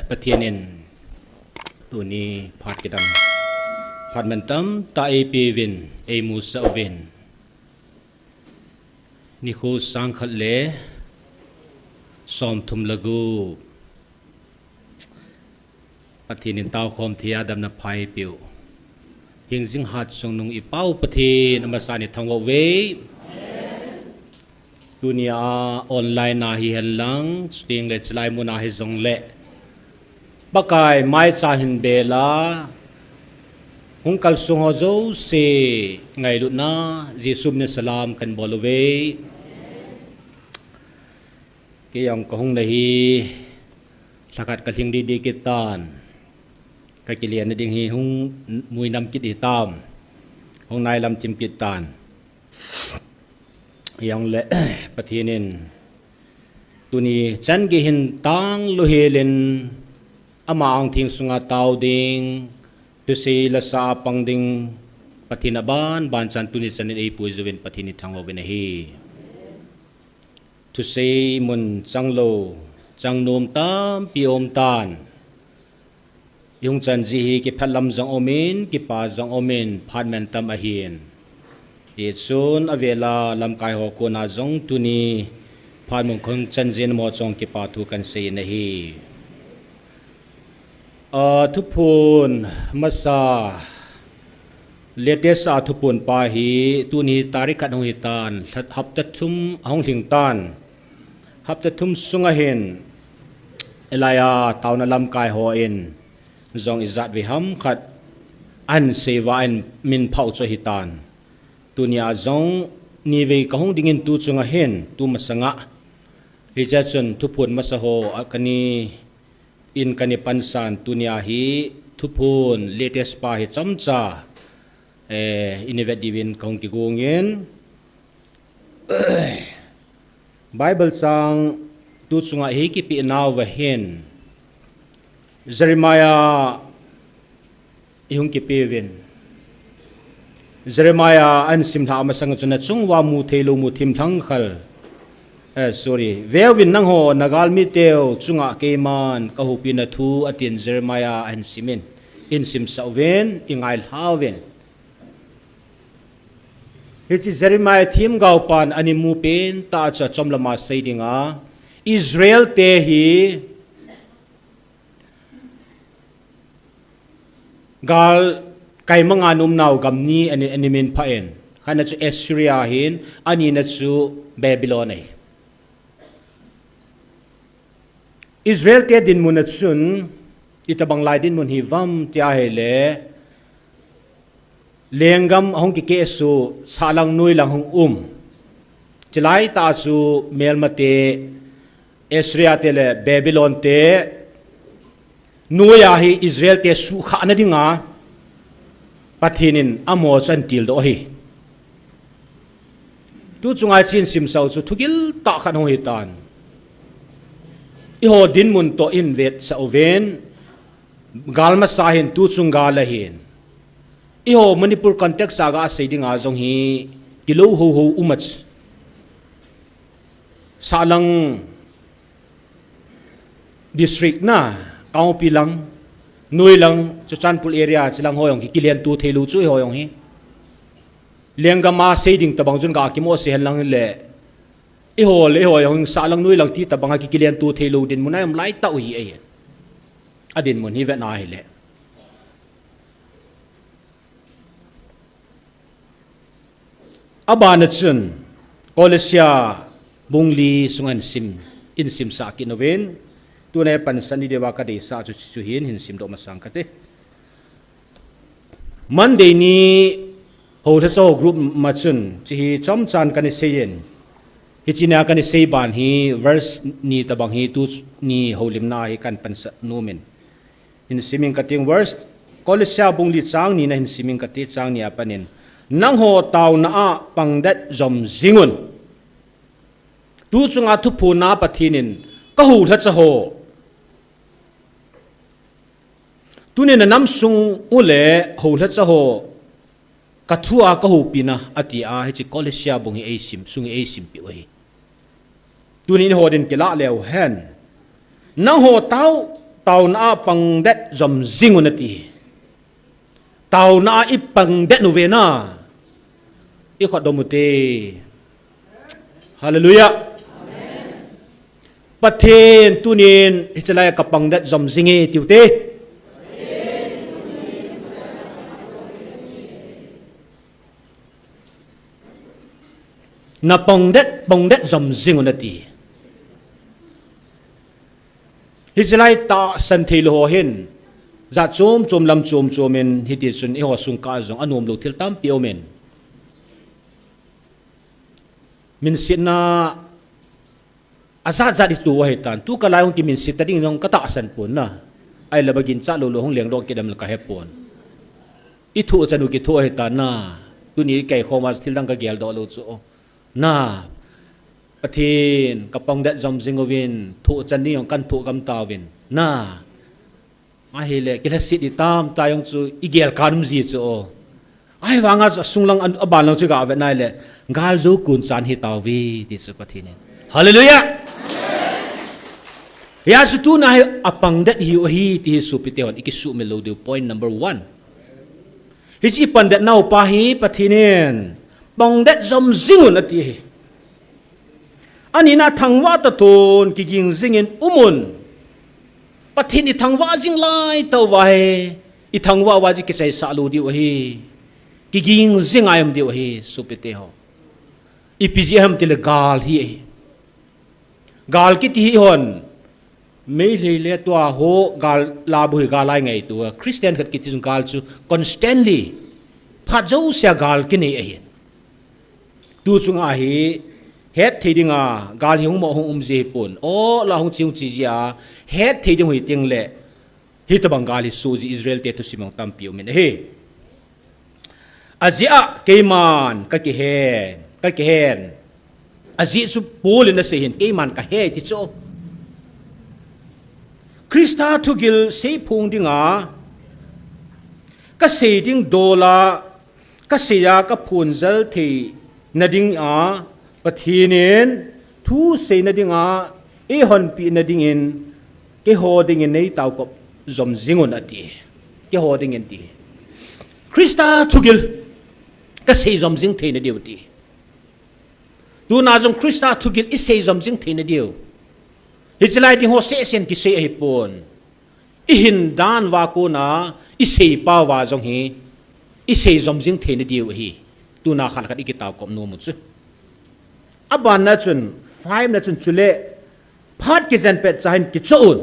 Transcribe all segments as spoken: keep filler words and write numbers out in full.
Pathen in tuni phat kidang, phat mantam tah eipeuvin, eimusah uvin. Nikho sangkhat le somthum le gup. Pathen in taokhom thei a damna pha eipeu. Hingjing hat chungnung i Pa u Pathen amasa in thangvah uve. Tunia online a hihen lang, chuteng le chilai muna hijongle, Pakai maicha hin bel a hung kalsong ho jouse ngailutna Jesu min in salam kahin bol uve. Kei jong kahung na hi lhakhat kalhing didi kit tan. Kakile na ding hi hung muinam kit hitam. Hung nailam thim kit tan. Hijongle Pathen in tuni chan gei hin tanglou hel in ama angtheng sunga tao ding, thusei lasa a pang ding, Pathen aban ban chan tuni chan in eipui jouvin Pathen i thangvah uvin ahi. Thusei mun changlou, changnom tampi um tan. I hung chan ji hi kiphat lam jong um in, kipa jong um in, phat mantam ahin. Hichun avel a lamkai ho kona jong tuni phat mun kahung chan jin mo chong kipa thu kahin sei in ahi. A, thuphon masa, latest a thuphon pa hi tuni tarik khat hung hitan, hapta thum ahung lhing tan. Hapta thum sunga hin, hilai a taona lamkai hon jong ijat vei ham khat ahin sei uva, ahin minphah u chu ahitan. Tunia jong nivei kahung dingin tu chunga hin, tu masanga. Hichea chun thuphon masa ho a kani in kani pansan, tunia hi thuphon latest pa hi chomcha, eh, in i vet diuvin kahung kigong in. Bible chang tu chunga hi kipeh nauva hin Jeremiah i hung kipeuvin. Jeremiah ahin simlhah masang chun, nachung uva mu theilou mu thim lhang khel. Eh, sorry. Veuvin nangho, na galmi teu chunga keiman kahopina thu atin Jeremiah ahin simin. Ihin simsah uvin, i ngailha uvin. Hiche Jeremiah themgao pan ana mu pen tah chu achom lama sei dinga, Israel te hi gal kaimanga ana umnau gam ni ana, ana minphah in. Khatna chu Assyria ahin, anina chu Babylon ahi. Israel te dinmun a chun, itobang lai dinmun hi uvam tia ahile, lenggam ahung kikehsuh, sahlang noilang hung um. Chulai tah chu melmate, Assyria te le Babylon te, noiya hi Israel te suhkhahna dinga, Pathen in amaho chu ahin tildoh ahi. Tu chunga ihin simsah u chu thugil tah khat hung hitan. Eiho dinmun toh ihin vetsah uvin, gal masa hin tu chung gal ahin. Eiho Manipur context a gasei dinga jong hi kilou houhou um a chu. Sahlang district na, Kangpokpi lang, noilang, Churachandpur area, chulang ho jong hi kilentu theilou chu eiho jong hi. Lenggam a sei ding tobang chun gakimoh se henlang le, eiho le eiho jong sahlang noilang ti tobang a kikilentu theilou dinmun a um lai tah u hi ahi. Adinmun hi vet na ahile. Abana chun, Kolose bung li sunga ihin sim, ihin simsah kit uvin, tuna ipansan diuva kadeisah chu, chu hin, hin simdoh masang kate. Monday ni houlhacha ho group ma chun, hiche hi chomchan kana seiyin. Hiche nia kana sei ban hi, verse ni tobang hi, tuni houlimna hi kahin pansah nomin. Hin simin kating verse, Kolose bung li chang ni na hin simin kati chang ni a panin. Nangho taona a pangdet jom jingun. Tu chunga thuphon a Pathen in kahoulhacha ho. Tuni na namsung u le houlhacha ho. Kathua kahopina, ati a, hiche Kolose bung hi eisim, sung hi eisimpeh u ahi. Tuni eiho din kilah leu hen. Nangho tao, Taona a pangdet jom jing un ati. Taona a i pangdet uve na, i khut dom ute. Hallelujah. Pathen, tunin hichelai a ka pangdet jom jing e tiu te. Na pangdet, pangdet jom jing un ati. Hichelai tahsan thei lou ho hin, jat chom chom lam chom chom in hiti chun eiho sung kah a jong anom lou thil tampi aum in. Min sitna ajat jat i tu ahi tan. Tu ka lai hung kimin sit ta ding jong ka tahsan pon na. Ahile ba ginchat lou lou hung leng dong kidam le ka he pon. I thoh chan u kithoh ahi tan na. Tuni kei khom a thil dang ka gel doh lou chu. Na, Pathen, ka pangdet jom jing uvin, thoh chan ni jong kan thoh gam tauvin. Na, ahile, kilhasit i tam ta jong chu, i gel kan um ji chu. Ahivanga chu asung lang an, aban lang chu ga vet nai le, gal jo kun chan hi tauve, ti chu Pathen in. Hallelujah! Hia chu tuna hi a pangdet hi u ahi, ti hi sopi te hon, i kisumil lou diu, point number one. Hiche i pangdet nau pa hi Pathen in, pangdet jom jing un ati hi. Anina thangvah ta ton kiging jing in um un. Pathen i thangvah jing lai tauva hi. I thangvah uva chu kichaisah lou diu ahi. Kiging jing ngai um diu ahi, sopi te ho. Ipi jeh ham tile gal hi ahi. Gal kiti hi hon. Meitei le tua ho gal labu hi gal lai ngai tua. Christian khat kiti jong gal chu constantly. Phat jousea gal kinei ahi. Tu chunga hi het thei dinga gal hi hung mo hung um ji hi pon. O la hung chi hung chi ji a het thei ding hui ting le. Hitabang gal hi su ji Israel te thusim jong tampi um in ahi. Ajeh a keiman ka kihen, ka kihen. Ajeh chu Paul in asei hin keiman ka he ti chu. Christa thugil seiphong dinga, ka sei ding dol a, ka sei a ka phongjal theina dinga, Pathen in thu seina dinga, eihonpina dingin, keiho dingin nei taokop jom jing un ati. Keiho dingin ti. Christa thugil ka sei jom jing theina diu ti. Tuna jong Christa thugil i sei jom jing theina diu. Hichelai ding ho seh sen kisei ahi pon. I hin dan uva kona, i sei pau va jong hi, i sei jom jing theina diu ahi. Tuna khat khat i kitaokop nom u chu. Aban na chun, five na chun chule, phat kijen pet chan kichoh un.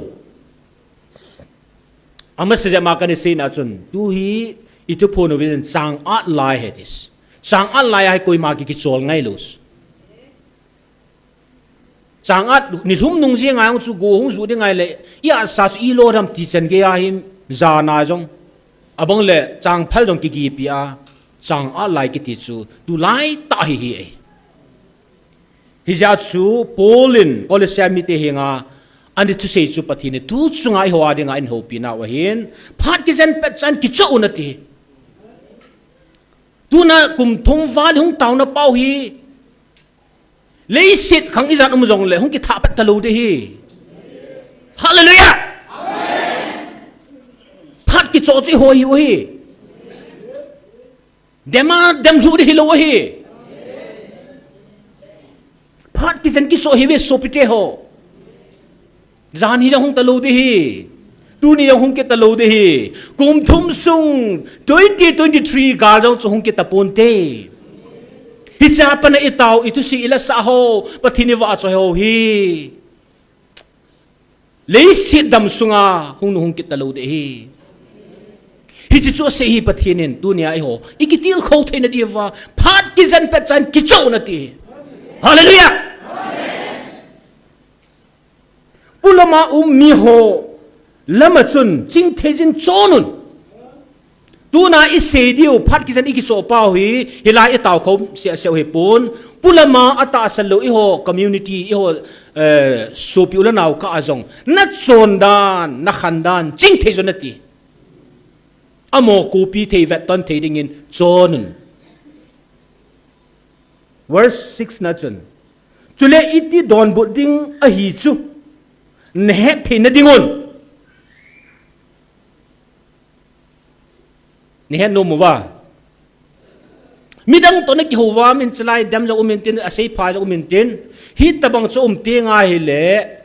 Ama sejama kani seina chun, tu hi i thuphon u vin chang at lai he tis. Chang at lai a hi koima ki kichol ngai lou. Chang at ni lhum nung jeng ngai chu go hung ju ding ngai le, i at sa chu i lo dam ti chan gei a hi jana jong. Abang le chang phal jong kigipi a, chang at lai kiti chu, tu lai tah hi hi e. Hijeh chu Paul in Colossia mite henga, ani thusei chu Pathen in tu chunga eiho a dinga eihoupi nau ahin, phat kijen pet chan kichoh un ati. Tuna kum thum val hung taona pau hi, leiset khang ijat um jongle, hung kithah pet talou ding ahi. Hallelujah! Phat kichoh chu eiho ahiu ahi. Dem a, dem lhu ding hilou ahi. Phat kijen kichoh ahiuve sopite ho. Jan hi jong hung talou ding ahi. Tuni jong hung kit talou ding ahi. Kum thum sung twenty twenty-three gal jong chu hung kit taponte. Hiche a pat a itao, ithusei, ilasah ho, Pathen in eiva choi ho hi. Leiset dam sunga hung nu hung kit talou ding ahi. Hiche chu asei hi Pathen in tunia eiho i kitilkhou theina diuva phat kijen pet chan kichoh un ati. Hallelujah! Polama um miho lama chun chingthei jin chon un. Tuna isei diu, phat kijen i kichoh pau hi, hilai itao khom seh seh u hipon, polama atahsan lou eiho community, eiho, eh, sopi u le nao kah a jong, nachon dan, nakhan dan, chingthei jo nati. Amo kopi thei vetton thei dingin chon un. Verse six na chun, chule iti donbut ding ahi chu nahet theina dingun. Nahet nom uva. Midang toh nakihou uva, min chalai dem jong um intin, asei pha jong um intin. Hitabang chu um teng ahile.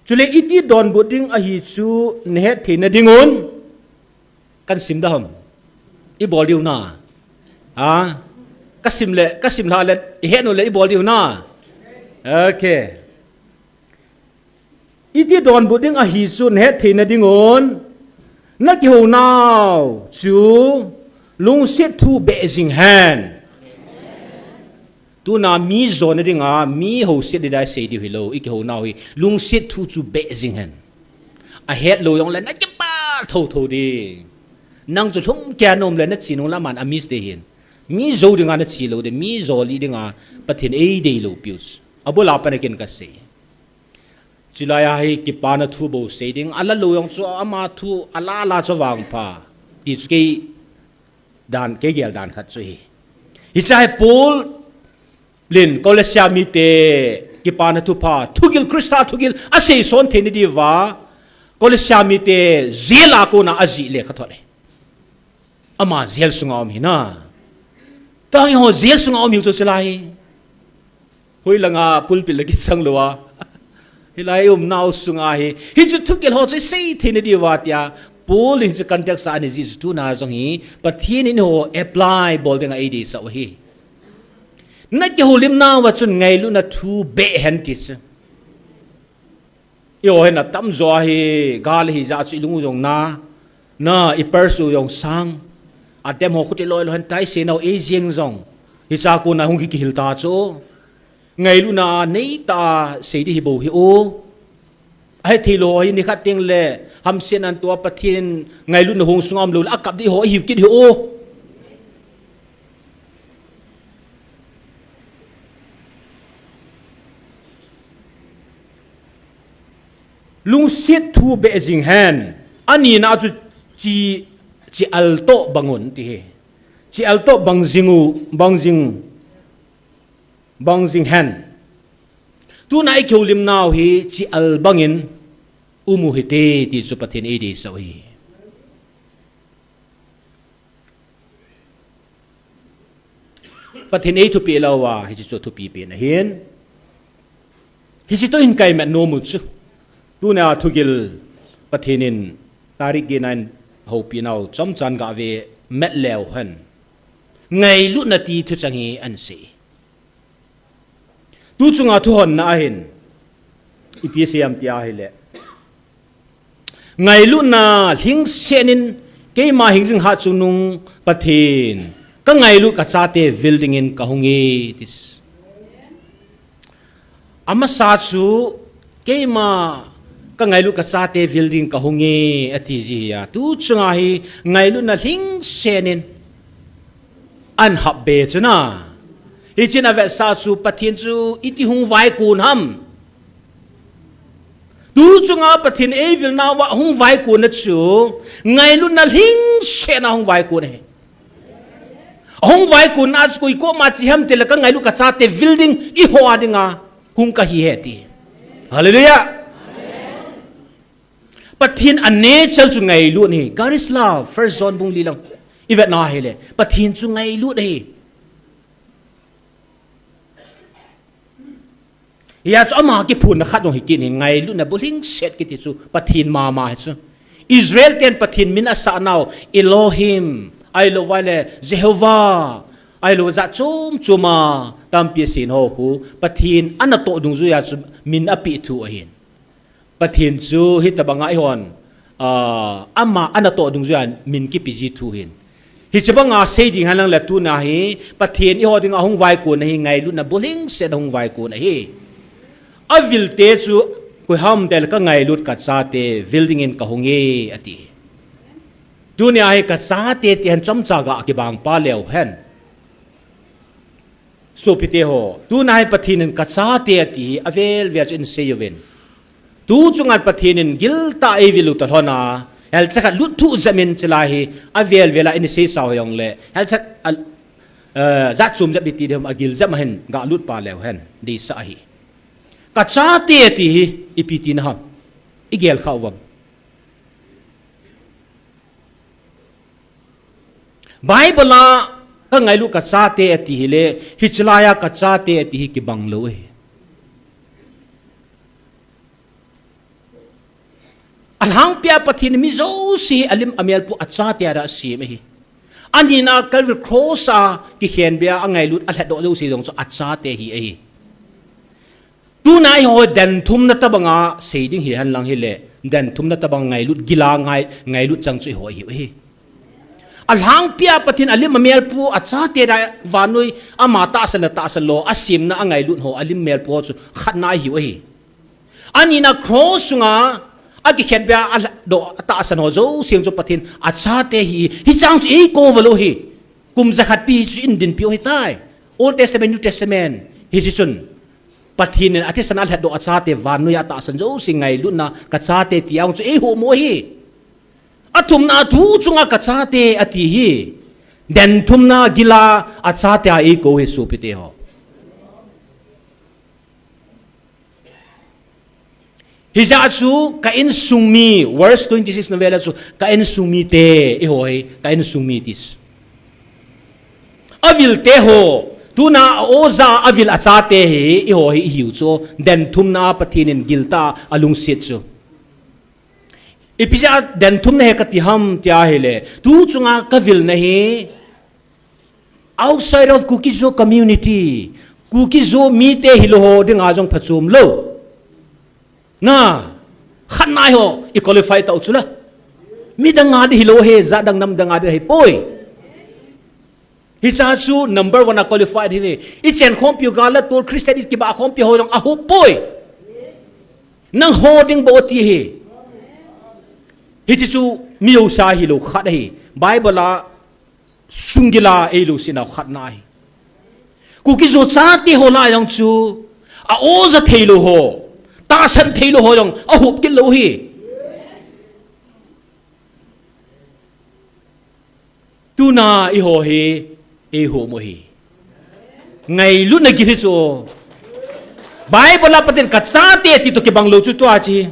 Chule iti donbut ding ahi chu nahet theina dingun. Kahin sim da ham. Ibol diu na. Ha? Kasim le, kasim lha le, ihet u le ibol diu na. Okay. Iti donbut ding ahi chu nahet theina dingun. Nakihou nau chu lungset thu beh jing hen. Tuna mi jona dinga, mi houset ding dai sei diu hilou, ikihou nau hi, lungset thu chu beh jing hen. Ahet lou jongle, nakipah thotho ding. Nang chu lhum kei a naum le, nache nung le aman amiss ding ahin. Mi jou dinga nache lou ding, mi jo lih dinga, Pathen eidei lou piu chu. Abul a pat a kin kasei. Chulai a hi kipana thu bou sei ding, ala lou jong chu ama thu, ala ala chu vangpha. Ti chu kei dan, kei gel dan khat chu hi. Hiche hi Paul in Kolosia mite kipana thupha, thugil Christa thugil, asei son theina diuva, Kolosia mite jail a kona ajih le kha thot e. Ama jail sunga um hi na. Tang ho jail sunga um hi chu chulai. Hoi langa pulpit la kichang lou a. Hilai umnau sunga hi. Hichu thugil ho chu isei theina diuva tia. Paul in hichu context a ana jih chu tuna jong hi. Pathen in eiho apply bol dinga eidei sah u hi. Nakihoulimnau a chun ngailutna thu beh hen ti chu. Eiho hin atamjo hi, gal hi ja chu ilung u jong na, na, i purse u jong sang. Adem ho khuti loi loi hen tai sei nau ei jeng jong. Hicha kona hung hi kihil ta chu. Ngailutna neitah a sei ding hi bou hi u. Ahethei lou hi nikhat teng le, hamsetna toh Pathen ngailutna hung sunga um lou le, akap ding ho ahiu kit hi u. Lungset thu beh jing hen. Anina chu chi, chi al toh bang un ti hi. Chi al toh bang jing u, bang jing, bang jing hen. Tuna ikihoulimnau hi chi al bangin um u hite ti chu Pathen eidei sah u hi. Pathen ei thupi lou a, hiche chu thupi pen ahin. Hiche toh hin kahin mat nom u chu. Tuna thugil Pathen in tarik gin a eihoupi nau chomchan gave mat leu hen. Ngailutna ti thuchang hi ahin sei. Tu chunga thuhonna ahin. Ipi asei em ti ahile. Ngailutna lhingset in keima hingjing hatchungnung Pathen. Ka ngailut ka chate vil dingin kahung e. Tis. Amasa chu keima ka ngailut ka chate vil ding kahung e, ati ji hi a. Tu chunga hi ngailutna lhingset in ahin hap be chu na. Hichun avetsah chu Pathen chu iti hung vaikon ham. Tu chunga Pathen eivilnauva hung vaikonna chu ngailutna lhingsetna hung vaikon ahi. Ahung vaikonna chu koi koma che ham tile ka ngailut ka chate vil ding eiho a dinga hung kahi e ti. Hallelujah. Pathen a nature chu ngailut ahi. God is love. First John bung li lang. Ivetna hile. Pathen chu ngailut ahi. Hia chu ama kiphonna khat jong hi kit in, ngailutna bulhingset kiti chu Pathen mama hi chu. Israel ten Pathen min asah nau, Elohim, ahilou vale Jehovah, ahilou jat chom chom a tampi asin ho khu, Pathen ana toh dungjuia chu min apeh thu ahin. Pathen chu hitabanga eihon, ah, ama ana toh dungjuia min kipe ji thu ahin. Hiche banga sei ding hen lang le tuna hi, Pathen eiho dinga hung vaikon ahi, ngailutna bulhingset a hung vaikon ahi. Avilte chu, koi ham tile ka ngailut ka chate vil dingin kahung e, ati. Tunia hi ka chate ti hen chomcha ga kibang pa leu hen. Sopite ho, tuna hi Pathen in ka chate ati hi avel vel chu eisei uvin. Tu chunga Pathen in giltah a eivil u toh lhon a, helcha khat lut thuh jep in chulai hi avel vel a eisei sao jongle, helcha, eh, jat chom jep iti ding ham, agil jep a hin galut pa leu hen, deisah ahi. Ka chate ati hi, ipi tina ham, igel kha uvem. Bible a ka ngailut ka chate ati hi le, hiche laiya ka chate ati hi kibang lou ahi. Alhangpia Pathen in mi jouse hi alim amel pu a chate a asem ahi. Anina Calvary Cross a kikhenbeh a angailut alhatdoh jouse jong chu a chate hi ahi. Tuna eiho denthumna tabanga sei ding hi henlang hile, denthumna tabang ngailut gila ngai, ngailut chang chu eiho ahi, ahi. Alhangpia Pathen alim amel pu a chate da vannoi ama tahsan le tahsan lou, asemna angailut ho alim mel pu ho chu khatna ahi, ahi. Anina cross sunga akikhenbeh a alhatdoh a tahsan ho jouse chu Pathen a chate hi, hichang chu eikou va lou hi. Kum jakhat pi hi chu in dinpiu hitai. Old Testament, New Testament. Hiche chun Pathen in athisan alhatdoh a chate vannoiya atahsan jouse ngailutna ka chate ti a chu eiho mo hi. Athumna thu chunga ka chate ati hi. Denthumna gila a chate a eikou hi sopite ho. Hijeh chun ka insung mi, verse twenty-six na vele chu ka insung mite, eiho hi, ka insung mi ti chu. Avilte ho, tuna a oja avil a chate hi, eiho hi, ihiu chu, denthumna Pathen in giltah a alungset chu. Ipi jeh a denthumna hi kati ham tia hile, tu chunga ka vilna hi, outside of Kuki-Zo community, Kuki-Zo mite hilou ho dinga jong phachom lou. Na, khatna eiho, i qualify tau chu la. Midang a di hilou hi, jat dang nam dang a di hipoi. Hiche chu number one a qualified hi. I chenkhompiu gal a tol Christian i kibah khompi ho jong ahop poi. Nangho ding bou ati hi. Hiche chu mi jouse a hilou khat ahi. Bible a sunggila eilungset nau khatna ahi. Kuki-Zo chate ho lah a jong chu a oja theilou ho, tahsan theilou ho jong ahop kit lou hi. Tuna eiho hi, eiho mo hi. Ngailutna gil hi chu. Bible a Pathen ka chate ti toh kibang lou chu tua chi.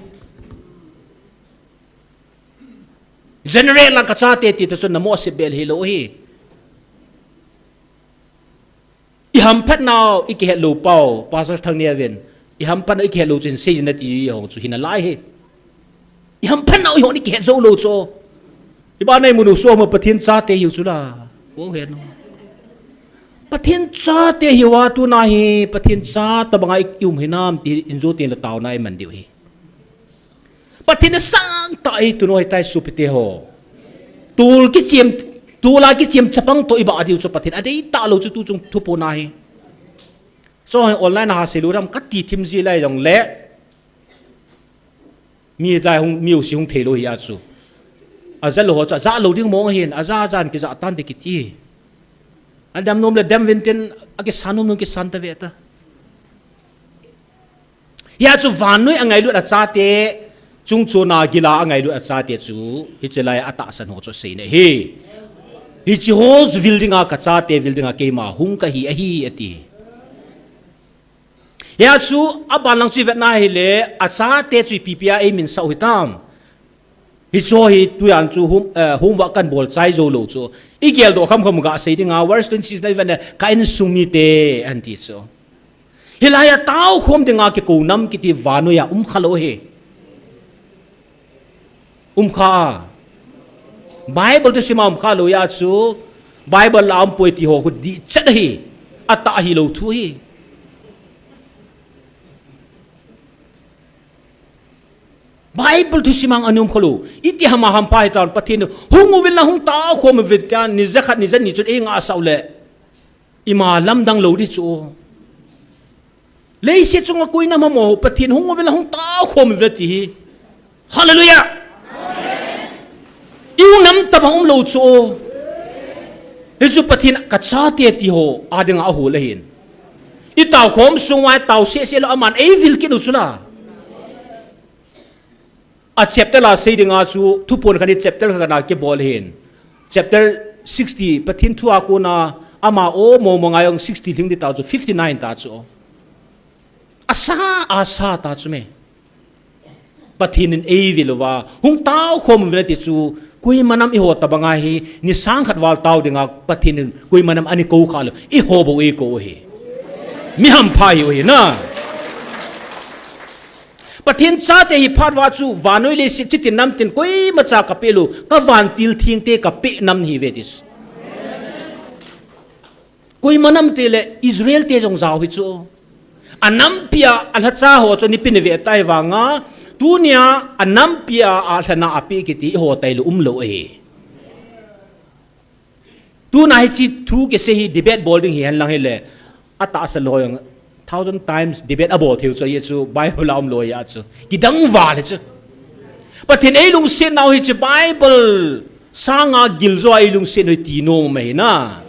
General a ka chate ti toh chu namo asep bel hilou hi. I hamphat nau, i kihet lou pau, Pastor Thangneovin. I hamphat nau, i kihet lou chun sei na ti ho chu hi nalai hi. I hamphat nau, eihon i kihet jou lou chu. I ba nei munu so ma Pathen chate hiu chu la. Ko he no. Pathen chate hiu a tuna hi, Pathen cha tabanga i um hinam ti in jo tin la tauna i man diu hi. Pathen in asang tah a eituh u ahitai sopite ho. Tol kichem, tol a kichem chapang toh i bah diu chu Pathen adei talou chu tu chung thuphon ahi. Chu online a ha seilu ram kati thim ji lai jongle. Mi lai hung, mi u si hung theilou hi a chu. Ajalou ho chu, ajalou ding mong ahin, aja jan kija tan de kiti. Adam nom le dem vintin, akisan nom nom kisan ta ve ta. Hia chu vannoi a ngailut a chate, chungchona gila a ngailut a chate chu, hiche lai a tahsan ho chu seina hi. Hiche ho chu vil dinga ka chate, vil dinga keima hung kahi ahi, ati. Hia chu, aban lang chu i vetna hile, a chate chu ipi ipi a eimin sah u hitam. Hiche hi tujan chu home, eh, homework kan bol chai jou lou chu. I geldoh kham kham ga sei dinga, verse twenty-six na i vet le, ka insung mite, ahin ti chu. Hilai a taokhom dinga kikou nam kiti vannoi a um kha lou hi. Um kha a. Bible thusim a um kha lou hia chu, Bible a um poi ti ho khu dihchet ahi. Atah hilou thu hi. Bible thusim a ana um kha lou. Iti ham a hampha hitam Pathen in hung uvin lang hung taokhom uvin tia ni jakhat ni jani chun eingah sah u le. Ima lamdang lou di chu. Leiset chunga koi nam ham o, Pathen hung uvin lang hung taokhom uvin lang ti hi. Hallelujah. I u nam tabang um lou chu. Hichu Pathen ka chate ti ho, a dinga ahol ahin. I taokhom sung uva i tao sese lou aman eivil kit u chu la. A chapter la sei dinga chu, Thuphon khat hi chapter khat a kibol ahin. Chapter sixty, Pathen thu a kona, ama o mo mo ngai jong sixty lhing di ta chu, fifty-nine ta chu. Asa, asa ta chu me. Pathen in eivil uva, hung taokhom uvin lang ti chu, Koima nam eiho tabanga hi, ni sang khat val tao dinga Pathen in koima nam ana kou kha lou, eiho bou eikou u ahi. Mi hampha ihiu ahi na. Pathen chate hi phat uva chu, vannoi leiset chiti nam tin koimacha kapeh lou, ka vantil thengte kapeh nam nahiuve ti chu. Koima nam tile Israel te jong jao hi chu. Anampia alhacha ho chu ana peh ve tai vanga, tunia anampia alhana apeh kiti eiho tailou umlou ahi. Tuna hiche thu kisei hi debate bol ding hihen lang hile, atahsa lou jong thousand times debate abol theiu chu, ahi chu Bible a umlou ahi chu. Kidang val ahi chu. Pathen eilungset nau hiche Bible sanga giljoa eilungset nau ti nom ahi na.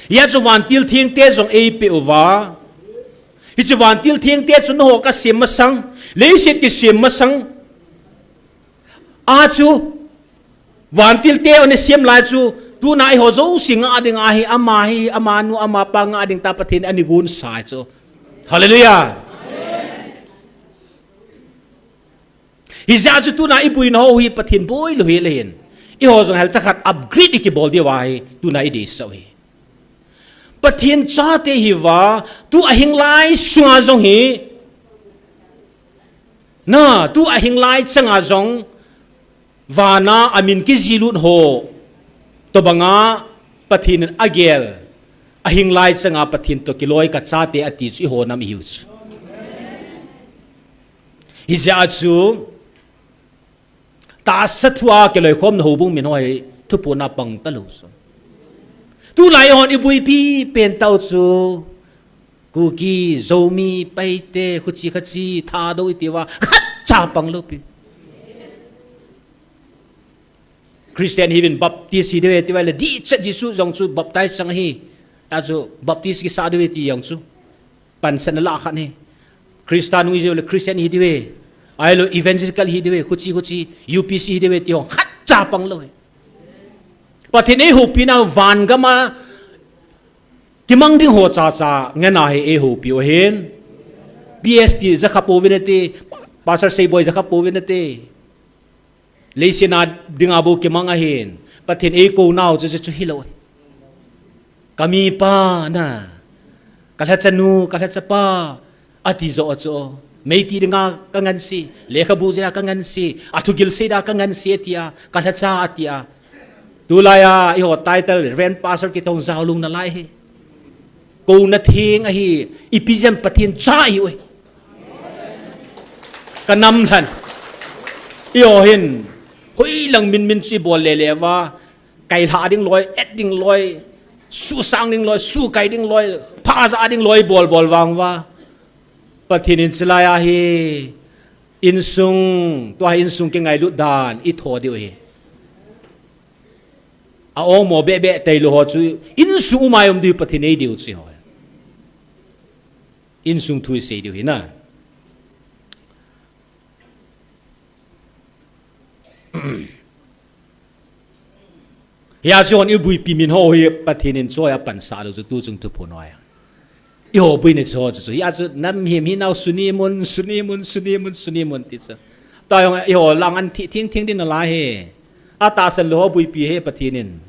Hia chu vantil thengte jong eipeh uva. Hiche vantil thengte chu nangho kasem masang, leiset kisem masang. A chu, vantil te ana sem lai chu, tuna eiho jouse ngah ding ahi, ama hi, amanu, amapa ngah ding tah Pathen in ana gonsa ahi chu. Hallelujah. Hijeh a chu tuna ibuina ho hi Pathen boi lou hel ahin. Eiho jong helcha khat upgrade ikibol diu ahi, tuna ideisah u ahi. Pathen chate ihiuva, tu ahing lai sunga jong hi, na, tu ahing lai changa jong, vana amin kijilut ho tobanga Pathen in agel, ahing lai changa Pathen toh kiloi kachate ati chu eiho nam ihiu chu. Hijeh a chu, tahsa thua kiloikhomna houbung min ho hi thuphonna pang talou chu. Tulai hon ibuipi pen tau chu, Kuki, Zomi, Paite, khuche khache, Thadou itiuva, khatcha pang lou pi. Christian hiuvin Baptist hidiu ve tiuva le, dihchet Jesu jong chu baptize chang ahi. Achu Baptist kisah diu ve ti jong chu. Pansatna lah khat ahi. Christa nung ihiu le Christian hidiu ve. Ahilou evangelical hidiu ve, khuche khuche, U P C hidiu ve ti ho, khatcha pang lou ahi. Pathen eihoupina van gama kimang ding ho chacha ngen ahi, eihoupiu ahin. P S T jakha pouvin ati, Pastor Seiboi jakha pouvin ati. Leiset a dinga bou kimang ahin. Pathen eikou nau chu, chu, chu hilou ahi. Ka mipa na. Ka lhachanu, ka lhachapa. Ati joh chu. Meiti dinga kangansei. Lekhabu jeh a kangansei. Athugil sei dia kangansei atia. Ka lhacha atia. Tulai a, eiho title, Reverend Pastor kiti hung jaolung nalai ahi. Kouna theng ahi, ipi jeh a Pathen cha ihiu ahi. Ka nam lhan. Eiho hin, hoilang min min chu ibol lele uva, kailha ding loi, et ding loi, susang ding loi, sukai ding loi, phaja ding loi, bol bol vang uva. Pathen in chulai a hi, insung, tua hi insung kingailut dan, itho diu ahi. A ongmo beh beh tailou ho chu, insung umai um diu Pathen eidiu chu ho. Insung thu isei diu ahi na. Hia chu hon ibuipi min ho hi Pathen in choi apansah lou chu tuchung thuphon noiya. Eiho buina chu ho chu chu. Hia chu nam him hi nau sunimun, sunimun, sunimun, sunimun ti chu. Tua jong eiho lang an thi thing thing din nalai hi. Atahsan lou ho buipi hi Pathen in.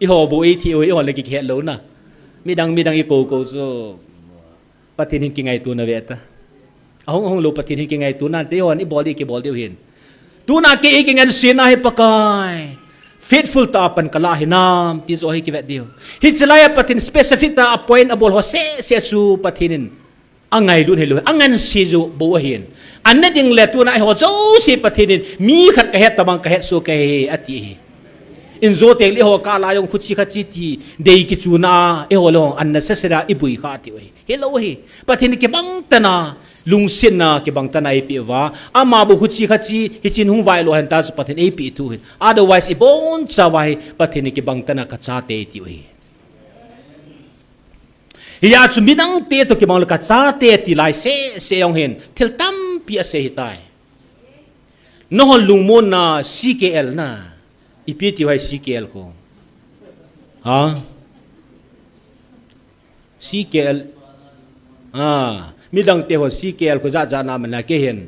Eiho bou eithi u hi eiho le kikhet louna. Midang, midang ikou kou chu. Pathen hin kingaitona ve ta. Ahung, ahung lou Pathen hin kingaitona te hon ibol di kibol diu hin. Tuna kei eikingansena hi Pakai. Faithful tah a pan kalah hinam ti joh hi kivet diu. Hiche laiya Pathen specific tah a appoint abol ho seh seh chu Pathen in angailut hilou, anganse jou bou ahin. Ana ding le tuna eiho jouse Pathen in mi khat kahet tabang kahet soh kahi ati hi. Injo teng le eiho kah la jong khuche khache ti dei kichuna eiho le hung anna sese da ibui kha tiu hi. Hilou hi. Pathen in kibang tah a, lungsetna kibang tah a eipeh uva. Ama bou khuche khache, hichun hung vailou hen ta chu Pathen eipeh thu hin. Otherwise, ibonchauva hi Pathen in kibang tah a kachate eitiu hi. Hia chu midang te toh kibang lou kachate ti lai seh seh jong hin. Thil tampi asei hitai. Nahon lungmonna C K L na. Ipi tiu ham C K L khu. Ha? C K L. Ah, midang te hon C K L khu jat jat na man la kei hin.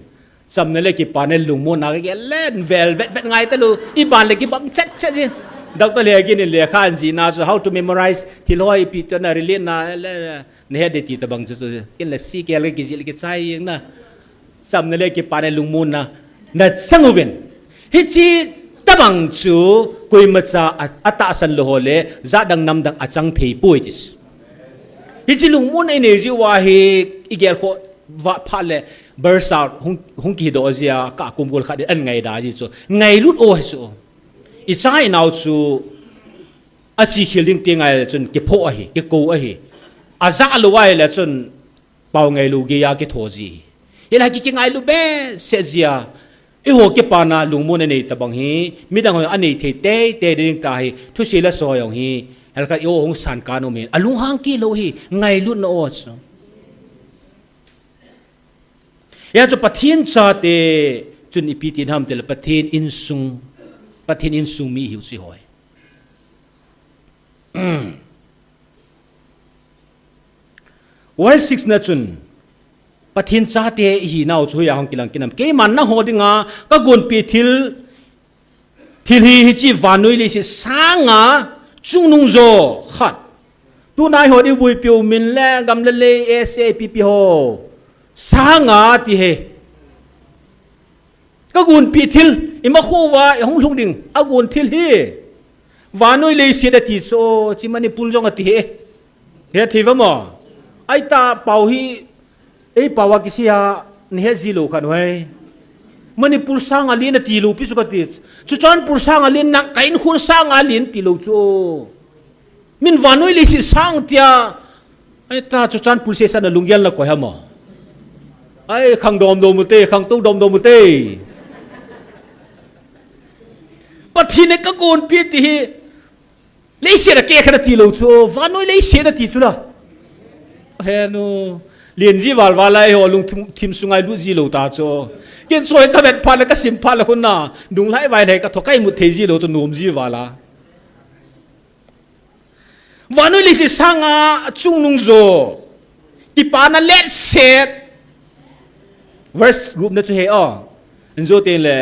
Chamna le kipana lungmonna kagel le vel vet vet ngai talou. Iban le kibang chet chet ji. Doctor Hegin in lekha ajihna chu how to memorize thil ho ipi tia na relate na le nahet ding ti tobang chu chu. Ken le sikeh le kijih le kichai jeng na. Chamna le kipana lungmonna nachang uvin. Hiche tobang chu koimacha a, atahsan lou ho le jat dang nam dang achang thei poi ti chu. Hiche lungmonna inei jiu ahi, igel khoh vah phat le burst out hung, hung kidoh jia, ka kum gol khat in an ngaida ji chu. Ngailut o hi chu. Icha inao chu achi khel ding ti ngai le chun kiphoh ahi, kikou ahi. Ajah lou ahi le chun pao ngailou geiya kitho ji. Hilai ki, kingailu behseh jia. Eiho kipana lungmonna nei tobang hi midang ho anei thei teitei ding tahi. Thusei le so jong hi helkhat eiho hung san kan um in alunghang kit lou hi, ngailutna o chu. Hia chu Pathen chate chun ipi ti ham tile Pathen insung, Pathen insung mi ihiu chu hoi. Verse six na chun, Pathen chate ihinau chu hoiya hung kilang kit nam. Keiman nangho dinga kagonpeh thil, thil hi hiche vannoi leiset sanga chungnung jo khat. Tuna eiho iboipiu min le gam le lei S A P P ho sanga ti hi. Kagonpeh thil, imakho uva ihung lhung ding agon thil hi. Vannoi leiset ati chu, hiche Manipur jong ati hi. Hethei uva mo. Ahi ta pao hi, ei pao a kisei a, nahet ji lou khat u hi. Manipur sanga len ati lou pi chu kati. Churachandpur sanga len na, ka inkhon sanga len ti lou chu. Min vannoi leiset sang tia. Ahi ta Churachandpur sesah na lunggel na koi ham o. Ahi khangdom dom u te, khangtou dom dom u te. Pathen in kagonpeh ti hi. Leiset a keh khat ati lou chu, vannoi leiset ati chu la. Henu, len ji val val a eiho lungthim, thim sunga ilut ji lou ta chu. Ken chu hi kavet phat le kasim phat le khun na, nunglai vailhai katho kaimut thei ji lou chu nom ji val a. Vannoi leiset sanga chungnung jo. Kipana leiset. Verse group na chu hi o. Injo teng le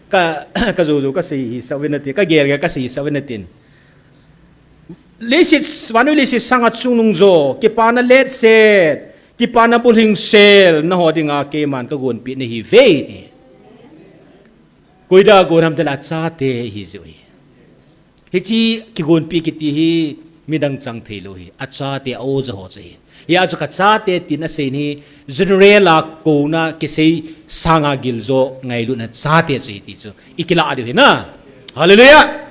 ka, kajou jou kasei hi sah uvin nati, kagel gel kasei hi sah uvin nati. Leiset, vannoi leiset sanga chungnung jo. Kipana leiset. Kipana bulhing sel. Nangho dinga keiman kagonpeh nahiuve ti. Koi dia gon ham tile achate ihi jiu hi. Hiche kigonpeh kiti hi midang chang thei lou hi. Achate a-o ja ho chu hi. Hia chu kachate tin asei hi general a kouna kisei sanga giljo ngailutna chate chu hi ti chu. Ikilah diu hi na. Hallelujah.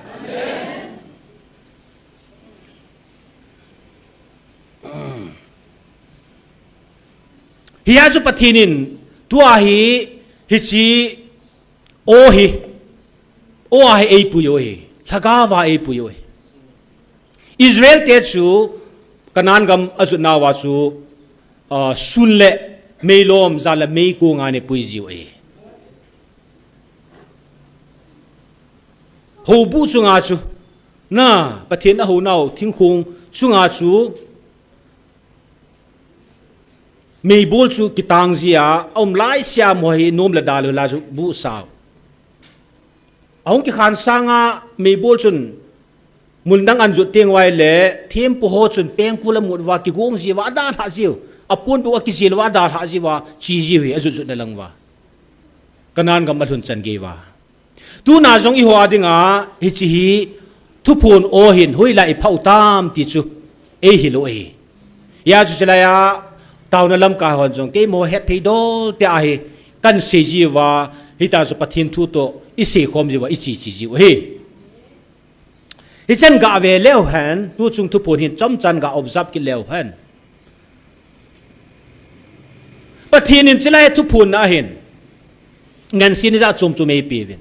Hia chu Pathen in tua hi hiche O hi, o a hi eipui u hi, lhagao a eipui u hi. Israel te chu Canaan gam ajot nauva chu, ah, sun le meilom, jan le meikong a ana pui jiu hi. Houbuh chunga chu, na, Pathen ahou nau thingkhong chunga chu, meibol chu kitang jia, aum laisea mo hi nom le dal u la chu buh sao. Ahung kikhan sanga meibol chun mun dang anjot teng uva le, thempu ho chun pengkul amut uva, kigong jiuva, adalhah jiu. Aponbuh akijil uva, adalhah jiuva, che jiu hi, ajot jot na lang uva. Canaan gam alhun chan gei uva. Tuna jong eiho a dinga, hiche hi, thuphon o hin, hoilai iphah u tam ti chu, eihil u ahi. Hia chu chulai a, taona lamkai hon jong, keimo hetthei dol tia hi, kahin sei jiuva, hitia chu Pathen thu toh, isei khom jiuva, iche che jiu ahi. Hichan gah ve leu hen, tuchung thuphon hin chomchan gah observe kit leu hen. Pathen in chulai thuphon na hin, ngansi ni ja chom chom eipeh uvin.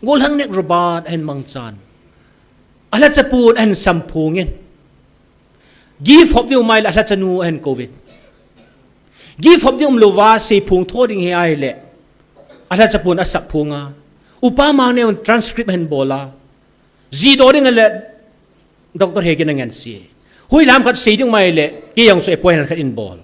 Golhang Nick Robert ahin mangchan. Alhacha pon ahin samphong in. Gift hop ding um ahile alhacha nu ahin kouvin. Gift hop ding umlouva, seiphong tho ding hi ahile. Alhacha pon asap phong a. Upa Mangneo in transcript ahin bol a. Jidoh ding le Doctor Hegin angansi. Hoilam khat sei ding um ahile, kei jong chu appointment khat in bol.